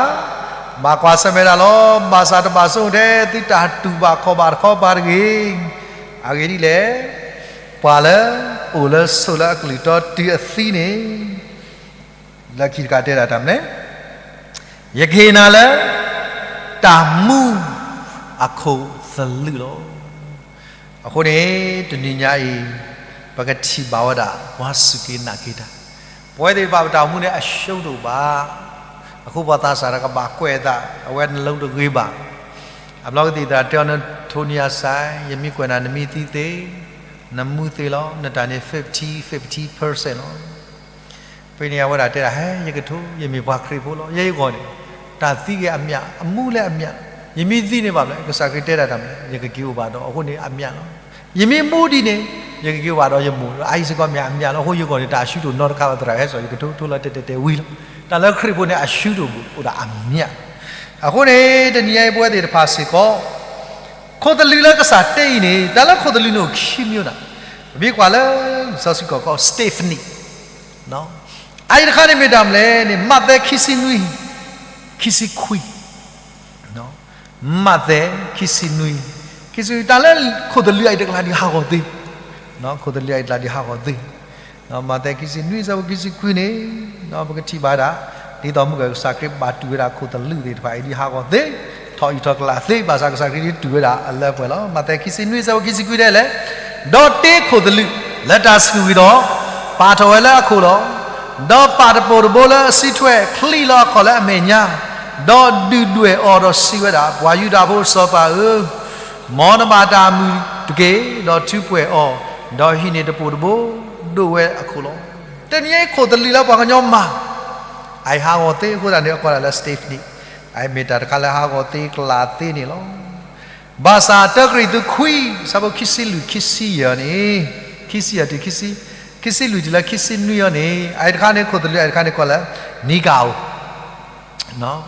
ဘၣ်ကွၢ်ဆၢၣ်မဲာ်တၢ်လီၤ. ဘၣ်ဆၣ်တဘၣ်ဆိကမိၣ်ထဲ သုတၢ်တူၢ်ဘၣ်ခီၣ်ဘၣ်တခီပၤတဂ့ၤ. အဂ့ၢ်ဒ်လဲၣ်, ပှၤလၢအိၣ်လၢဆိးလၢအကလုၢ်တီတုၤအသံန့ၣ် လၢခံတခါတဲဒၣ်တၢ်မနုၤလဲၣ်, ယကဟ့ၣ်နၤလၢ တၢ်မူအခိၣ်သလုးလီၤ. အဃိန့ၣ် တနံၤညါအံၤ ပကထံၣ်ဘၣ်ဝဲဒၣ် ပှၤစူၢ်က့ၤနာ်က့ၤတၢ်, ပဝဲသ့ၣ်တဖၣ်ပတၢ်အိၣ်မူန့ၣ် အရှုံးတအိၣ်ဘၣ်. အဃိပှၤသးစၢ်တၢ်ကဘၣ်ကွဲးအသး အဝဲနလုံးတဂ့ၤဘၣ်. အဘျီကသံၣ်သရၣ်တဲအီၤ နထိးနံၤအစၢ် ယမ့ၢ်ကွဲးနၤ နမ့ၢ်သံသ့, နမူသ့လီၤ. နတၢ်န့ၣ် fifty fifty percent လီၤ. ဖဲန့ၣ်အဝဲဒၣ်တဲဒၣ် ဟဲ ယကထိး ယမ့ၢ်ပှၤခရံာ်ဖိလီၤ. ယဲယဂီၢ်န့ၣ် တၢ်သံဂ့ၤအမျး အမူလၢအမျး, ယမ့ၢ်သံန့ၣ်ဘၣ်မလဲၣ်, ကစၢ်ခရံာ်တဲဒၣ်တၢ်မနုၤလဲၣ်, ယကက့ၤအိၣ်ဘၣ်ဒီးအဃိန့ၣ်အမျးလီၤ. ယမ့ၢ်မူဒ်န့ၣ် ယကက့ၤအိၣ်ဘၣ်ဒီးယမိၢ်, အအံၤစ့ၢ်ကီးမ့ၢ်အမျးလီၤ. အဃိယဂီၢ်န့ၣ် တၢ်အရှုံးတအိၣ်နီတခါဘၣ်, သရၣ်ဟဲစိာ် ယကထိး ထိးလီၤတဲာ်တဲာ်တဲာ်ဝံၤလီၤ. တၢ်လၢခရံာ်ဖိန့ၣ် အရှုံးတအိၣ်ဘၣ်, အိၣ်ဒၣ်အမျး. အဃိန့ၣ် တနံၤညါအံၤပဝဲသ့ၣ်တဖၣ်စ့ၢ်ကီး ခိၣ်သလုးလၢကစၢ်တဲအံၤန့ၣ် တၢ်လၢခိၣ်သလုးန့ၣ်အိၣ်ခံမံၤဒၣ်, ပမ့ၢ်ကွၢ်လၢ လံာ်စီဆှံကီၢ်ခိၣ် Stephanie, အအံၤတခါန့ၣ်မ့ၢ်တၢ်မနုၤလဲၣ်န့ၣ် မးသဲခံဆံနွံ, ခံဆံခွံ, မးသဲခံဆံနွံ, ခံဆံ, တၢ်လၢခိၣ်သလုးအံၤတကျါဒံးဟးဂီၤသ့, ခိၣ်သလုးအံၤတကျါဒံးဟးဂီၤသ့ မးသဲခံဆံနွံ အဆၢဖိခံဆံခွံန့ၣ် ပကထံၣ်ဘၣ်ဒၣ် ဒ်သိးမုၢ်ကစၢ်ခရံာ်ဘၣ်တူၢ်ဝဲဒၣ်ခိၣ်သလုးသ့ၣ်တဖၣ်အံၤဒ်ဟးဂီၤသ့, ထီၣ်အုၣ်ထီၣ်ကလၢ်သ့, ဘၣ်ဆၣ်ကစၢ်ခရံာ်ဒ်တူၢ်ဝဲဒၣ်အလၢပှဲၤလီၤ. မးသဲခံဆံနွံ အဆၢဖိခံဆံခွံတဲလဲၣ်, ဒီးတ့ခိၣ်သလုးလၢတၢ်ဆှုၣ်ဂံၢ်ဒီး ပာ်ထီၣ်ဝဲလၢအခိၣ်လီၤ. ဒီးပာ်တပိာ်တဘိလၢအစုထွဲ, ချံးလီၤအခီၣ်လၢအမဲာ်ညါ, ဒီးဒုၣ်ဒွဲၣ်အီၤဒီးစံးဝဲဒၣ်, ပှၤယူဒၤဖိစီၤပၤဧၢ, မ်နဘၣ်တၢ်အမုာ်တက့ၢ်. ဒီးထုးကွံာ်အီၤ, ဒီးဟံးန့ၢ်တပိာ်တဘိ ဒိးဝဲအခိၣ်လီၤ. တနံၤအံၤခိၣ်သလုးလၢပှၤကညီမၤ အဟးဂီၤသ့အဃိသတးန့ၣ် အကိးဒၣ်လၢ stay န့ၣ်, အမ့ၢ်တၢ်တခါလၢဟးဂီၤသ့ကလးသ့န့ၣ်လီၤ. ဘၣ်ဆၣ်တၢကရံၣ်သူးခွံ အဆၢဖိခံဆံလွံၢ်ခံဆံယဲၢ်န့ၣ်, ခံဆံယဲၢ်တုၤ ခံဆံလွံၢ်တုၤလၢခံဆံနွံအံၤန့ၣ်, အအံၤတခါန့ၣ် ခိၣ်သလုးအအံၤတခါန့ၣ် ကိးလၢ နံကၤဧိၤ, အ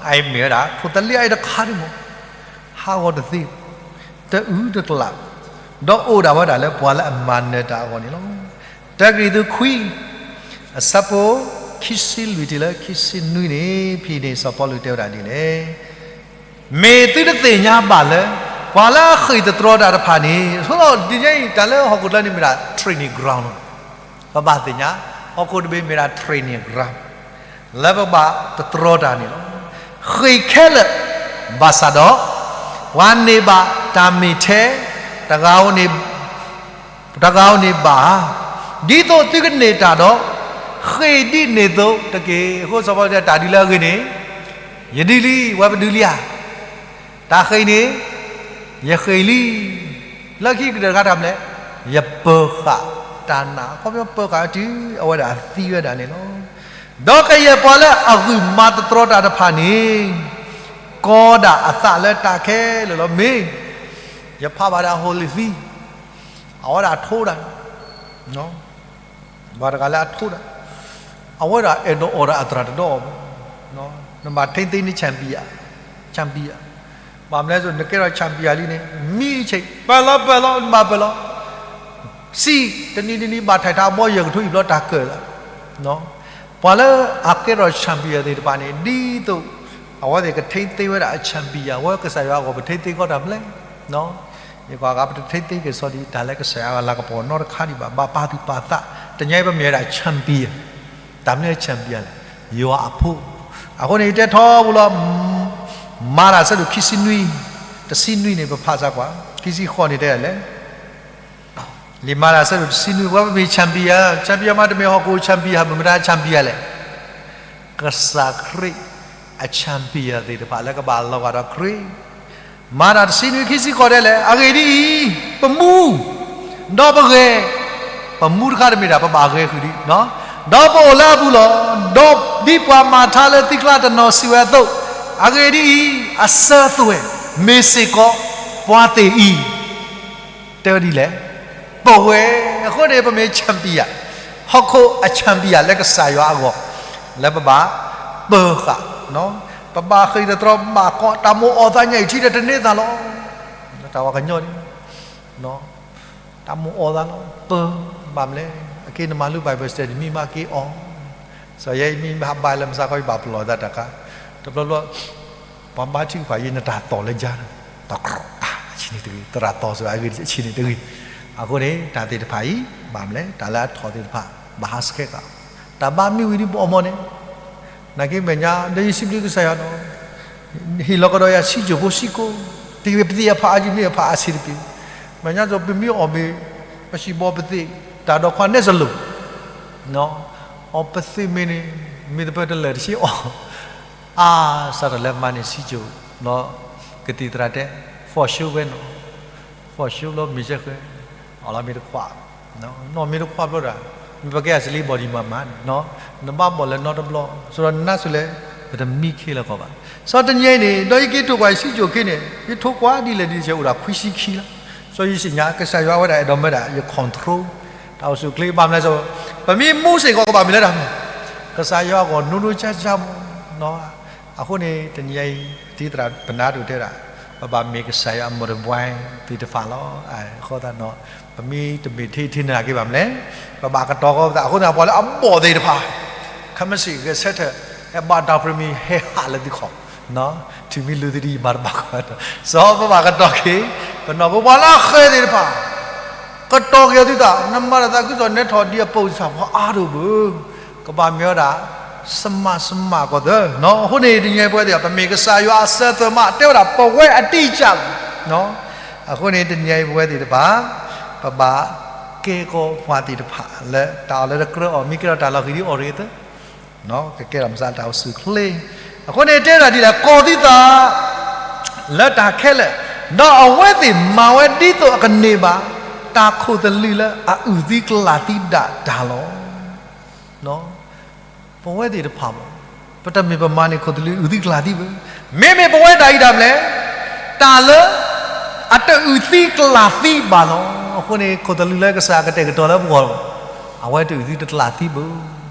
အံၤမ့ၢ်ဝဲဒၣ် ခိၣ်သလုးအအံၤတခါန့ၣ်မ့ၢ် ဟးဂီၤတသ့, တအုၣ်တကလး, ဒီးအိၣ်ဒၣ်ဝဲဒၣ်လၢပှၤလၢအမၤနၢၤတၢ်အဂီၢ်န့ၣ်လီၤ. တၢကရံၣ်သူးခွံ အဆၢဖိ ခံဆံလွံၢ်တုၤလၢခံဆံနွံန့ၣ် ဖဲန့ၣ်စီၤပီလူးတဲဝဲဒၣ်ဒ်လဲၣ်, မ့ၢ်သုတသ့ၣ်ညါဘၣ်လၢ ပှၤလၢအဃ့ၢ်သတြီတၢ်တဖၣ်န့ၣ်, အဃိဒီးဒ်န့ၣ်အံၤ တၢ်လၢဟီၣ်ခိၣ်ချၢန့ၣ်မ့ၢ်ဒၣ် training ground လီၤ. ပဘၣ်သ့ၣ်ညါ ဟီၣ်ခိၣ်တဘ့ၣ်မ့ၢ်ဒၣ် training ground လၢပဘၣ်သတြီတၢ်န့ၣ်လီၤ. ဃ့ၢ်ခဲလၢာ်, ဘၣ်ဆၣ်ဒီး ပှၤန့ၢ်ဘၣ်တၢ်မ့ၢ်ထဲ တဂၤဧိၤန့ၣ် တဂၤဧိၤန့ၣ်ဘၣ်ဧါ, ဒ်သိးသုကန့ၢ်တၢ်ဒီး ဃ့ၢ်ဒ်န့ၣ်အသိးတက့ၢ်. အဃိစီၤပီလူးတဲတၢ်ဒုးလၢအဂ့ၤန့ၣ် ယဒုးလံ, ဝဲပဒုးလံဧါ. တၢ်ဃ့ၢ်န့ၣ် ယဃ့ၢ်လံ. လၢခံကတၢၢ်တခါတၢ်မနုၤလဲၣ်, ယပၢၤဃာ်တၢ်နာ်, အခီပညီပၢၤဃာ်တုၤအဝဲဒၣ်သံဝဲဒၣ်န့ၣ်လီၤ. ဒီးကယဲၢ်ပှၤလၢအဂုာ်မၤသတြီတၢ်တဖၣ်န့ၣ် ကီဒၣ်အသးလၢတၢ်ခဲလၢာ်လီၤ. မ့ၢ်ယဖးဘၣ်ဒၣ် Holyfield, အဝဲဒၣ်ထိးဒၣ် ပှၤတဂၤလၢအထိးဒၣ်, အဝဲဒၣ်အဲၣ်ဒိးအီၣ်ဒၣ်အသရၣ်တဒီဘၣ်. နဘၣ်ထိန်းသိမ်းန့ၢ် champion, champion, ဘၣ်မနုၤလဲၣ်, နကဲထီၣ် champion လံန့ၣ် မံဆ့ၣ် ပၢၢ်လီၤပၢၢ်လီၤ နဘၣ်ပၢၢ်လီၤ. စံးတနံၤတနံၤဘၣ်ထဲးထီၣ်အဘီယဲၢ်ကထိအံၤဘျီတၢ်ကၢၣ်လီၤ. ပှၤလၢအကဲထီၣ် champion သ့ၣ်တဖၣ်န့ၣ် ဒ်သိးအဝဲသ့ၣ်ကထိန်းသိမ်းဝဲဒၣ်အ champion, အဝဲကစၢ်ယွၤအဂီၢ် ပထိန်းသိမ်းကီးတၢ်မနုၤလဲၣ်. ယကွၢ်ဂၤ ပတထိန်းသိမ်းက့ၤစီဒံး တၢ်လၢကစၢ်ယွၤအလၤကပီၤနီတခါဒံးဘၣ်, ဘၣ်ပာ်သူၣ်ပာ်သး. တနံၤအံၤပမ့ၢ်ဝဲဒၣ် champion, တၢ်မနုၤ champion လဲၣ်, ယွၤအဖိ. အဃိန့ၣ် ယတဲထီဘိလီၤ, မၤတၢ်ဆၢဒိၣ်ခံဆံနွံ, တဆံနွံန့ၣ် ပဖးစၢ်ကွၢ်, ခံဆံဃိးန့ၣ်တဲဒ်လဲၣ်. လံာ်မၤတၢ်ဆၢဒိၣ်တဆံနွံ, ပဝဲပမ့ၢ် champion, champion မ့တမ့ၢ်ဟီၣ်ခိၣ် champion မ့ၢ်မတၤ champion လဲၣ်. ကစၢ်ခရံာ်အ champion သ့ၣ်တဖၣ်လၢကဘၣ်လီၤဂာ်ဒီးခရံာ်, မၤတၢ်တဆံနွံ ခံဆံဃိးတဲလဲၣ်, အဂ့ၢ်ဒ်အံၤ, ပမူ, ဒီးပဂဲၤ, ပမူတခါတမ့ၢ်ဒၣ် ပဘၣ်ဂဲၤဃုာ်ဒံး, ဒီးပအိၣ်လၢအပူၤလီၤ. ဒီးဒ်ပှၤမၤထါလၢသံကျါတနီၤစံးဝဲအသိး, အဂ့ၢ်ဒ်အံၤ, အစၢၤသွဲၣ်, မ့ၢ်စ့ၢ်ကီးပှၤသ့ၣ်အံၤ တဲဝဲဒ်လဲၣ်, ပဝဲ, အဃိန့ၣ် ပမ့ၢ် champion, ဟီၣ်ခိၣ်အ champion လၢကစၢ်ယွၤအဂီၢ်, လၢပဘၣ်ပၢၤဃာ်, ပဘၣ်ဃ့ၢ်သတြီဘၣ်ကီး တၢ်မိၣ်အီၣ်သးညါအံၤ ထံၣ်ဒီးတန့ၢ်သးလီၤ. တၢ်ဝဲကညီန့ၣ် တၢ်မိၣ်အီၣ်သးလီၤ, ပၢၤ, ဘၣ်မနုၤလဲၣ်, အက့နမၤလၢ Bible study မံမးက့အီၣ်, စီၤယဲအံၤမံဘၣ်ဘၣ်လၢ မဆါခီအံၤဘၣ်ပလီၢ်သးတၢ်ခါ, တဘျီဘျီ ပှၤဘါထုကဖၣ်ယဲ နတၢ်သီၣ်လၢယါန့ၣ်, တကြၢးအဆံးန့ၣ်တဂ့ၤ, သရၣ်သီၣ်စၢၤအဂ့ၢ်အဆံးန့ၣ်တဂ့ၤ. အဃိန့ၣ် တၢ်သ့ၣ်တဖၣ်အံၤ ဘၣ်မနုၤလဲၣ်, တၢ်လၢအထီၣ်သ့ၣ်တဖၣ် ဘၣ်ဟးဆှဲးဃာ်, တၢ်ဘါမ့ၢ်ဝံၤဒ်ပအီၣ်မီၢ်န့ၣ်, နာ်က့မဲာ်ညါ ဒီးယစံးဘျုးကစၢ်ယွၤနီၤ, ဟ့ၣ်လီၤကဒီးယၤစံကၠိၣ်ဖိစံကိ, တဂ့ၤပသ့ၣ်အဖးအါယံၤမ့ၢ်အဖးအါဆံးတပ့ၤ, မဲာ်ညါစီၤပမ့ၢ်အီၣ်မ့ၢ် ပစံးဘီပသ့ၣ် တၢ်ဒီခွါနဲၣ်စလိၤ အီၣ်ပသ့ၣ်မ့ၢ်န့ၣ် မ့ၢ်သပၢၢ်တလၢာ်တဆံအီၣ်, အါ စးထီၣ်လၢမၤန့ၢ်စံကၠိၣ်, ကသံၣ်သရၣ်တဲ, ဖီၣ်ၡိဝဲနီၤ, ဖီၣ်ၡိလီၤမ့ၢ်စဲဃဲ, အီၣ်လီၤမ့ၢ်တခွး, နီၢ်မ့ၢ်တခွးဘျီဒီး, မ့ၢ်ပကဲအစလံဘီၣ်ဒံးမၤမၤန့ၣ်, နဘၣ်ဘီၣ်လၢနီတဘျီ, ဆိုတော့နါစူၤလဲၣ်, ပတမံခ့လၢၤကီးဘၣ်. စီၤတနံၤအံၤန့ၣ် ဒီးယက့ၤထိၣ်ကွၢ်ယစံကၠိၣ်ခ့န့ၣ် ယထိၣ်ကွၢ်ဒ်လဲၣ်ဒ်လဲၣ် အိၣ်ဒၣ်ခွံဆံခံလီၤ. စီၤယစံးညါ ကစၢ်ယွၤဝဲဒၣ်အဲၣ်ဒိးမၢဒၣ် ယ control တၢ်အိၣ်ဆူၣ်အိၣ်ချ့ဘၣ်မနုၤလဲၣ်, ပမ့ၢ်မူစ့ၢ်ကီးကဘၣ်မ့ၢ်လၢတၢ်မနုၤ, ကစၢ်ယွၤအဂီၢ်နိနိကၢ်ကၢ်မး, အဃိန့ၣ် တနံၤအံၤ ဒ်သရၣ်ပနၢ်ဒိၣ်တဲဒၣ်, ပဘၣ်မ့ၢ်ကစၢ်ယွၤအမိၢ်တဘှါသ့ၣ်တဖၣ်လီၤ. အဃိသတးဒီး ပမ့ၢ်တမ့ၢ်ထဲထဲနၤက့ဘၣ်မနုၤလဲၣ်, ပဘၣ်ကတီၤကီပသး, အဃိသတး ပှၤလၢအဘီၣ်သ့ၣ်တဖၣ်, ခဲမုၢ်ဆ့ၣ်ဂဲၤဆၢထၢၣ်, ဟဲဘါတၢ်ပြံမံၤ ဟဲဟးလၢသုခီၣ်, ထုးမံလူသဒံးမၤတဘၣ်ကီ, စီၤပဘၣ်ကတီၤက့ၤ, ပနီၢ်ခိပှၤလၢအဃဲၤသ့ၣ်တဖၣ် ကတီၤက့ၤအီၤသုသး, နမၤတၢ်သးခုကစီၣ်နဲထီၣ်ဒ်အပိာ်စၢ်ဖီအါဒိၣ်ဘၣ်, ကဘၣ်မ့ၢ်ဝဲဒၣ် စမးစမးကီးသၢ, အဃိန့ၣ် တနံၤအံၤပဝဲသ့ၣ် ပမ့ၢ်ကစၢ်ယွၤအစၢၤသွဲၣ်မး တဲဝဲဒၣ်ပဝဲအတံၢ်စၢ်လီၤ. အဃိန့ၣ် တနံၤအံၤပဝဲသ့ၣ်တဖၣ် ပဘၣ်ကဲကီးပှၤသ့ၣ်တဖၣ်လၢတၢ်အီၣ်လၢတကြၢးအီၤ မ့ၢ်ကဲထီၣ်တၢ်လီၤဃံၤဒ်အီၣ်ရ့ၣ်သၢ ကကဲထီၣ်မစးတၢ်အိၣ်ဆူၣ်အိၣ်ချ့, အဃိန့ၣ် တဲဒၣ်ဒ်လဲၣ်, ကီၤသုသး လၢတၢ်ခဲလၢာ်, ဒီးအဝဲသ့ၣ်မၤဝဲဒ်သိးအကန့ၢ်ဘၣ် တၢ်ခိၣ်သလုးလၢအအုၣ်သံကလၢ်သံဒၣ်တၢ်လီၤ. ပဝဲသ့ၣ်တဖၣ်မး, ပ ပတမ့ၢ်ပမၤန့ၣ် ခိၣ်သလုးအုၣ်သံကလၤသံဘၣ်. မ့မ့ၢ်ပဝဲဒၣ်အံၤဒၣ်မလဲၣ်, တၢ်လၢအတအုၣ်သံကလၤသံဘၣ်လီၤ. အဃိန့ၣ် ခိၣ်သလုးလၢကစၢ်ကတဲာ်ကတီၤလၢပဂီၢ်, အဝဲတအုၣ်သံတကလၤသံဘၣ်.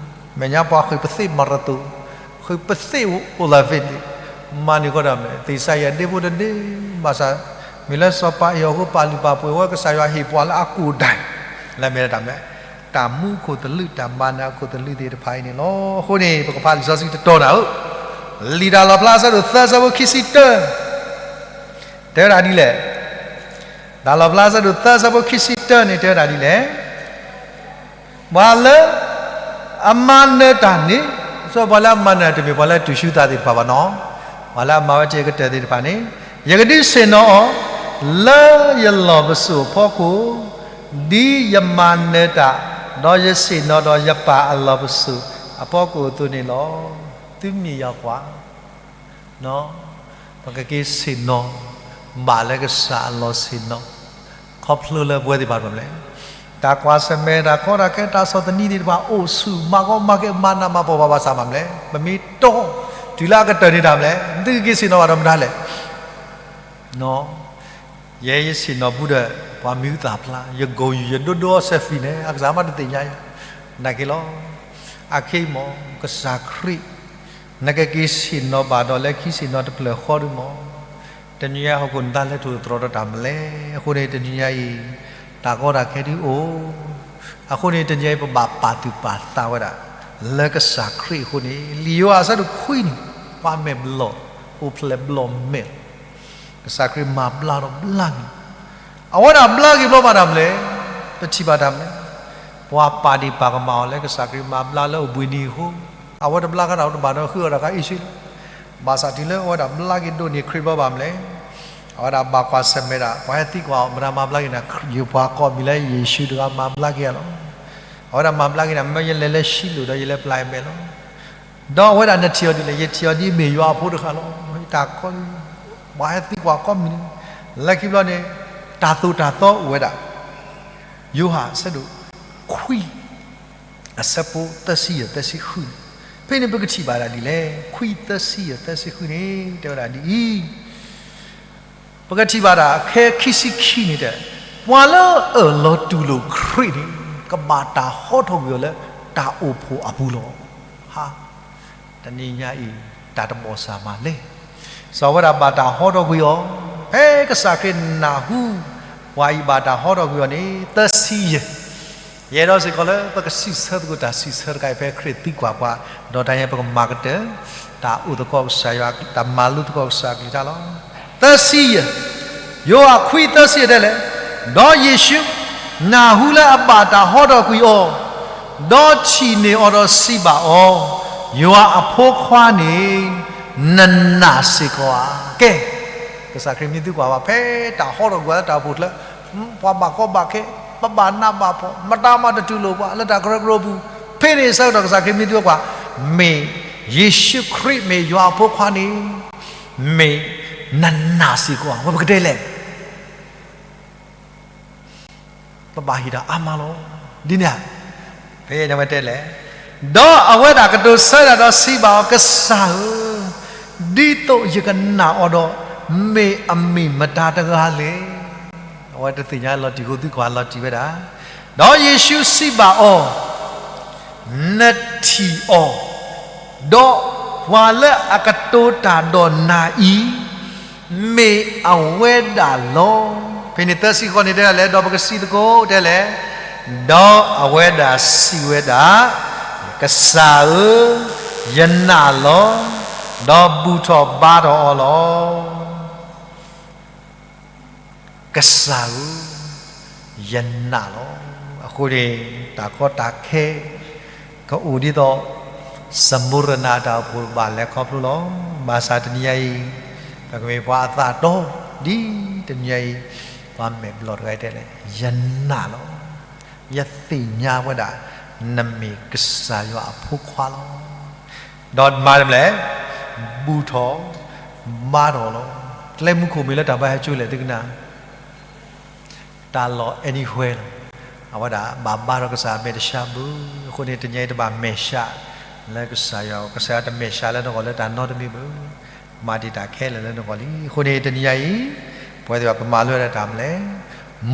မဲာ်ညါပှၤဃ့ၢ်ပသ့ၣ်မၤရသိၣ်, ဃ့ၢ်ပသ့ၣ်အိၣ်လၢဖဲန့ၣ်, မၤန့ၢ်ကီးဒၣ်မလဲၣ်, သ့ၣ်စါယၤဒ့ဖိတဒ့, ဘၣ်ဆၣ်, မ့ၢ်လၢစီၤပၤအဲၣ်အီၤအဃိ ပာ်လုၢ်ပာ်ပှ့ၤဝဲ ကစၢ်ယွၤဟ့ၣ်ပှၤလၢအကူၣ်ဒၣ်, လၢအမ့ၢ်ဒၣ်တၢ်မလဲၣ်, တၢ်မူခိၣ်သလုး တၢ်မၤနၢၤအခိၣ်သလုးသ့ၣ်တဖၣ်အံၤန့ၣ်လီၤ. အဃိန့ၣ် ပကဖးလံာ်စီဆှံတတီၤနၤဧၢ, လံာ်တၢ်လီၣ်ဖျါအဆၢဒိၣ်သၢ အဆၢဖိခံဆံတၢ, တဲဝဲဒၣ်ဒ်လဲၣ်. တၢ်လီၣ်ဖျါအဆၢဒိၣ်သၢ အဆၢဖိခံဆံတၢန့ၣ် တဲဝဲဒၣ်ဒ်လဲၣ်. ပှၤလၢအမၤနၢၤတၢ်န့ၣ်, ပှၤလၢအမၤနၢၤတမ့ၢ်ပှၤလၢတူၢ်ဆူၣ်သးသ့ၣ်တဖၣ်ဘၣ်နီၤ, ပှၤလၢအမၤဝဲတ့ၢ်အကတၢၢ်သ့ၣ်တဖၣ်န့ၣ်, ယကဒုးဆ့ၣ်နီၤအီၤ လၢယလီၢ်ပစိာ်အဖီခိၣ်, ဒ်ယမၤနၢၤတၢ်, ဒီးယဆ့ၣ်နီၤဒီးယပၢ်အလီၢ်ပစိာ်အဖီခိၣ်အသိးန့ၣ်လီၤ. သုမ့ၢ်ယၤကွၢ် ပကက့ၤဆ့ၣ်နီၤ, ဘၣ်လၢကစၢ်အလီၢ်ဆ့ၣ်နီၤ, ခီဖျိလၢပဝဲသ့ၣ်တဖၣ်မလဲၣ်, တၢ်ကွၢ်ဆၢၣ်မဲာ် တၢ်ကီတၢ်ခဲ တၢ်ဆီၣ်သနံးသ့ၣ်တဖၣ် အိၣ်ဆူၣ်မၤကီမၤခဲ မၤနးမၤဖှီၣ်ဘၣ်ဆၣ်မးမလဲၣ်, ပမ့ၢ်တီ တုၤလၢအကတၢၢ်န့ၣ်တၢ်မလဲၣ်, သုကက့ၤဆ့ၣ်နီၤဘၣ်ဒီးမတၤလဲၣ် ယဲယဆ့ၣ်နီၤဘူးဒီး ပှၤမံၤဟူသၣ်ဖျါ, ယကိာ်ယူၢ် ယဒိဒိအီစဲးဖံးန့ၣ် အကစၢ်မးတသ့ၣ်ညါယၤ, နာ်က့လီၤ. အခဲအံၤမ့ၢ် ကစၢ်ခရံာ် နကက့ၤဆ့ၣ်နီၤဘၣ်ဒီးလၢခံဆ့ၣ်နီၤတဖျၢၣ်ဃီဒုမ့ၢ်, တနံၤညါဟီၣ်ခိၣ်နသးလဲၤထီၣ်သတြီၤဒီးတၢ်မလဲၣ်. အဃိန့ၣ် တနံၤညါအံၤ တၢ်ကီတၢ်ခဲဒုအိၣ်, အဃိန့ၣ် တနံၤညါအံၤ ပဘၣ်ပာ်သူၣ်ပာ်သးဝဲဒၣ် လၢကစၢ်ခရံာ်အဃိန့ၣ် လံာ်ယိၤဟၣ်အဆၢဒိၣ်ခွံန့ၣ် ပှၤမဲာ်ဘျီၣ် အိၣ်ဖျဲၣ်ဘျီၣ်မဲာ်လီၤ. ကစၢ်ခရံာ်မၤဘျါဒီးဘျါက့ၤ, အဝဲဒၣ်ဘျါက့ၤဘျီဘၣ်တၢ်မလဲၣ်, ပထံၣ်ဘၣ်တၢ်မလဲၣ်, ပှၤပာ်ဒ့ၣ်ပာ်ကမၣ်အီၤလၢကစၢ်ခရံာ်မၤဘျါလၢအိၣ်ဘှံးနံၤအဃိ, အဝဲတဘျါကဒီးတဘၣ်ဒီးဃုအီၤဒီးဃါအ့ၣ်ဆ့လီၤ. ဘၣ်ဆၣ်တုၤလၢအဝဲဒၣ်ဘျါက့ၤဒိၣ်န့ၢ်ခရံာ်ဘျီဘၣ်မလဲၣ်, အဝဲဒၣ်ဘၣ်ကွၢ်ဆၢၣ်မဲာ်ဒၣ် ပှၤဟဲသံကွၢ်အီၤ မတၤမၤဘျါက့ၤနၤ, ယပှၤကိးအမံၤလၢယ့ၣ်ၡူးတဂၤမၤဘျါက့ၤယၤလီၤ. အဝဲဒၣ်မၤဘျါက့ၤနၤ မ့ၢ်ယလဲၤလၢၡံလိၣ်ဒီးယလဲၤပျၢ်ယမဲာ်လီၤ. ဒီးအဝဲဒၣ်နထံၣ်အီၤဒ်လဲၣ်, ယထံၣ်အီၤဒ်အမ့ၢ်ယွၤအဖိတဂၤလီၤ. တၢ်ကီ, ပှၤဟဲသံကွၢ်ကိးမံၤန့ၣ်, လၢခံဘျီန့ၣ် တၢ်သိၣ်တၢ်သီအိၣ်ဝဲဒၣ်, ယိၤဟၣ်အဆၢဒိၣ်ခွံ အဆၢဖိသၢဆံယဲၢ် သၢဆံဃုန့ၣ်, ဖဲန့ၣ်ပကထံၣ်ဘၣ်ဒၣ်ဒ်လဲၣ်, ခွံသၢဆံယဲၢ် သၢဆံဃုန့ၣ် တဲဝဲဒၣ်ဒ်အံၤ, ပကထံၣ်ဘၣ်ဒၣ်အခဲခံဆံခံန့ၣ်တဲ, ပှၤလၢအၢၣ်လီၤတူၢ်လိာ်ခရံာ်န့ၣ် ကဘၣ်တၢ်ဟီထီၣ်ကွံာ်အီၤလၢတၢ်အိၣ်ဖှိၣ်အပူၤလီၤ. ဟါ, တနံၤညါအံၤ တၢ်တဘီၣ်စၢ်မးလဲၣ်, စီၤဝဲဒၣ်ဘၣ်တၢ်ဟီထီၣ်ကွံာ်အီၤ, ဖဲကစၢ်ခရံာ်နၢ်ဟူ ပှၤအံၤဘၣ်တၢ်ဟီထီၣ်ကွံာ်အီၤန့ၣ် သၢဆံယဲၢ် ယအဲၣ်ဒိးစ့ၢ်ကီးလၢပကစံးဆၢသကိးတၢ်စံးဆၢတခါအံၤ ဖဲခရံာ်သံကွၢ်ပှၤ, ဒီးတၢ်ညါပကမၤကတၢၢ် တၢ်အိၣ်သကိးကစၢ်ယွၤ, တၢ်မၤလိသကိးကစၢ်အကလုၢ်ကထါလီၤ. သၢဆံယဲၢ်, ယိၤဟၣ်ခွံသၢဆံယဲၢ်တဲလဲၣ်, ဒီးယ့ၣ်ၡူး နၢ်ဟူလၢအဘၣ်တၢ်ဟီထီၣ်ကွံာ်အီၤ, ဒီးထံၣ်န့ၢ်အီၤဒီးစံးဘၣ်အီၤ, ယွၤအဖိခွါန့ၣ် နနာ်စ့ၢ်ကီးဧါ. ကဲ, ကစၢ်ခရံာ်မ့ၢ်သံကွၢ်ဘၣ် ဖဲတၢ်ဟီထီၣ်ကွံာ်လၢတၢ်အိၣ်ဖှိၣ်ချၢ, ပှၤဘၣ်ကီဘၣ်ခဲ, ပဘၣ်နးဘၣ်ဖှီၣ်, မတၤမးတတူၢ်လိာ်ပှၤ လၢတၢ်ကရၢကရိပူၤ, ဖဲန့ၣ်အဆၢကတီၢ်ကစၢ်ခရံာ်မ့ၢ်သံကွၢ်, မ့ၢ်ယ့ၣ်ၡူးခရံာ်မ့ၢ်ယွၤအဖိခွါန့ၣ်, မ့ၢ်နနာ်စ့ၢ်ကီးဧါ. ဝဲပကတဲလဲၣ် ပဘၣ်ဟ့ၣ်တၢ်အါမးလီၤ. ဒ်န့ၣ်ဧါ, ဖဲန့ၣ်ဝဲတဲလဲၣ်, ဒီးအဝဲဒၣ်ကတိၤဆၢဒၣ်ဒီးစံးဘၣ်အီၤ, ကစၢ်ဧၢ, ဒ်သိးယကနာ်အီၤဒီး, မ့ၢ်အမ့ၢ်မတၤတဂၤလဲၣ်. အဝဲတသ့ၣ်ညါလီၤတံၢ်အဃိ သံကွၢ်လီၤတံၢ်ဝဲဒၣ်, ဒီးယ့ၣ်ၡူးစံးဘၣ်အီၤ, နထံၣ်အီၤ, ဒီးပှၤလၢအကတိၤတၢ်ဒီးနၤအံၤ မ့ၢ်အဝဲဒၣ်လီၤ. ဖဲန့ၣ်သၢဆံဃီန့ၣ်တဲဒ်လဲၣ်, ဒီးပကစံးသကိးတဲလဲၣ်, ဒီးအဝဲဒၣ်စံးဝဲဒၣ်, ကစၢ်ဧၢ, ယနာ်လီၤ, ဒီးဘူၣ်ထီၣ်ဘါထီၣ်အီၤလီၤ. ကစၢ်ဧၢ, ယနာ်လီၤ. အဃိန့ၣ် တၢ်ကီတၢ်ခဲ ကအိၣ်ဒ်သိး စမူရနၤတၢ်အိၣ်ဖှိၣ်ဘၣ်လဲၤခီဖျိလီၤ. ဘၣ်ဆၣ်တနံၤညါအံၤ ပကမ့ၢ်ပှၤအသးတီ ဒ်တနံၤညါအံၤ ပှၤမဲာ်ဘျီၣ်တဂၤတဲလဲၣ်, ယနာ်လီၤ. ယသ့ၣ်ညါဝဲဒၣ် နမ့ၢ်ကစၢ်ယွၤအဖိခွါလီၤ. ဒီးမၤတမလဲၣ်, ဘူၣ်ထီၣ်ဘါထီၣ်လီၤ. ကျဲမူခိၣ်မ့ၢ်လၢတၢ်ဘါဟဲကၠိလဲၣ် သုကနၣ် တၢ်လီၢ် anywhere လီၤ. အဝဲဒၣ်ဘၣ်ဘါထီၣ်ကစၢ်အမဲာ်တဆှးဘၣ်. အဃိန့ၣ် တနံၤအံၤတဘၣ်မဲာ်ဆှး လၢကစၢ်ယွၤ, ကစၢ်ယွၤတမဲာ်ဆှးလၢနဂီၢ်လၢတၢ်နီတမံၤဘၣ်, မၤတ့ၢ်တၢ်ခဲလၢာ်လၢနဂီၢ်လံ. အဃိန့ၣ် တနံၤညါအံၤ ပဝဲသ့ၣ်တဖၣ်ပမၤလိဝဲဒၣ်တၢ်မနုၤလဲၣ်,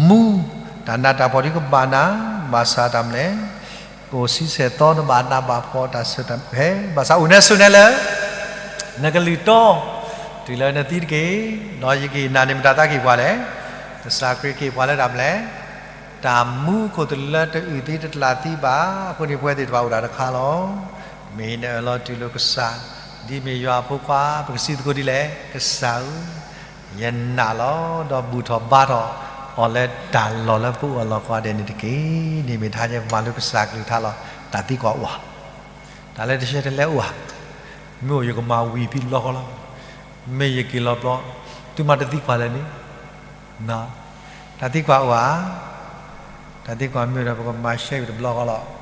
မူ, တၢ်နးတၢ်ဖှီၣ်ဒ်ကဘၣ်နၤ, ဘၣ်ဆၣ်တၢ်မနုၤလဲၣ်, ကအိၣ်ဆံဆဲၣ်သီ နဘၣ်နးဘၣ်ဖှီၣ်တၢ်ဆၢတၢ်ဖဲ, ဘၣ်ဆၣ်အိၣ်နဲဆိးနဲလၢ နကလုၢ်တီ, တုၤလၢနသံတက့ၢ်. ဒီးယကဟ့ၣ်နၤန့ၣ် မတၤသးကဟ့ၣ်ပှၤလဲၣ်. ကစၢ်ခရံာ်ကဟ့ၣ်ပှၤလၢတၢ်မနုၤလဲၣ်, တၢ်မူခိၣ်သလုးလၢတအုၣ်သံတတလးသံဘၣ်. အဃိန့ၣ် ပဝဲသ့ၣ်တဖၣ်အိၣ်ဒၣ်တခါလီၤ. မ့ၢ်နအၢၣ်လီၤတူၢ်လိာ်ကစၢ်, ဒ်မ့ၢ်ယွၤအဖိခွါ ပကစံးသကိးဒ်လဲၣ်, ကစၢ်ဧၢ, ယနာ်လီၤ. ဒီးဘူၣ်ထီၣ်ဘါထီၣ်အီၤလၢတၢ်လီၢ်လၢပအိၣ်အလီၢ်ကိးဂၤဒဲးန့ၣ်တက့ၢ်. န့ၣ်မ့ၢ်တၢ်ဟဲမၤလိကစၢ်ကလုၢ်ကထါလီၤ. တၢ်သံကွၢ်အိၣ်ဧါ, တၢ်လၢတဆဲတလဲအိၣ်ဧါ, မ့ၢ်အိၣ်ယကမၤဝံၤဖဲတဘျီဃီလီၤ. မ့ၢ်ယက့ၤလီၤဘျီ, သုမၤတသံကွၢ်လဲၣ်န့ၣ်, တၢ်သံကွၢ်အိၣ်ဧါ. တၢ်သံကွၢ်မ့ၢ်အိၣ်ဒီး ပကမၤရှဲဝံၤတဘျီဃီလီၤ.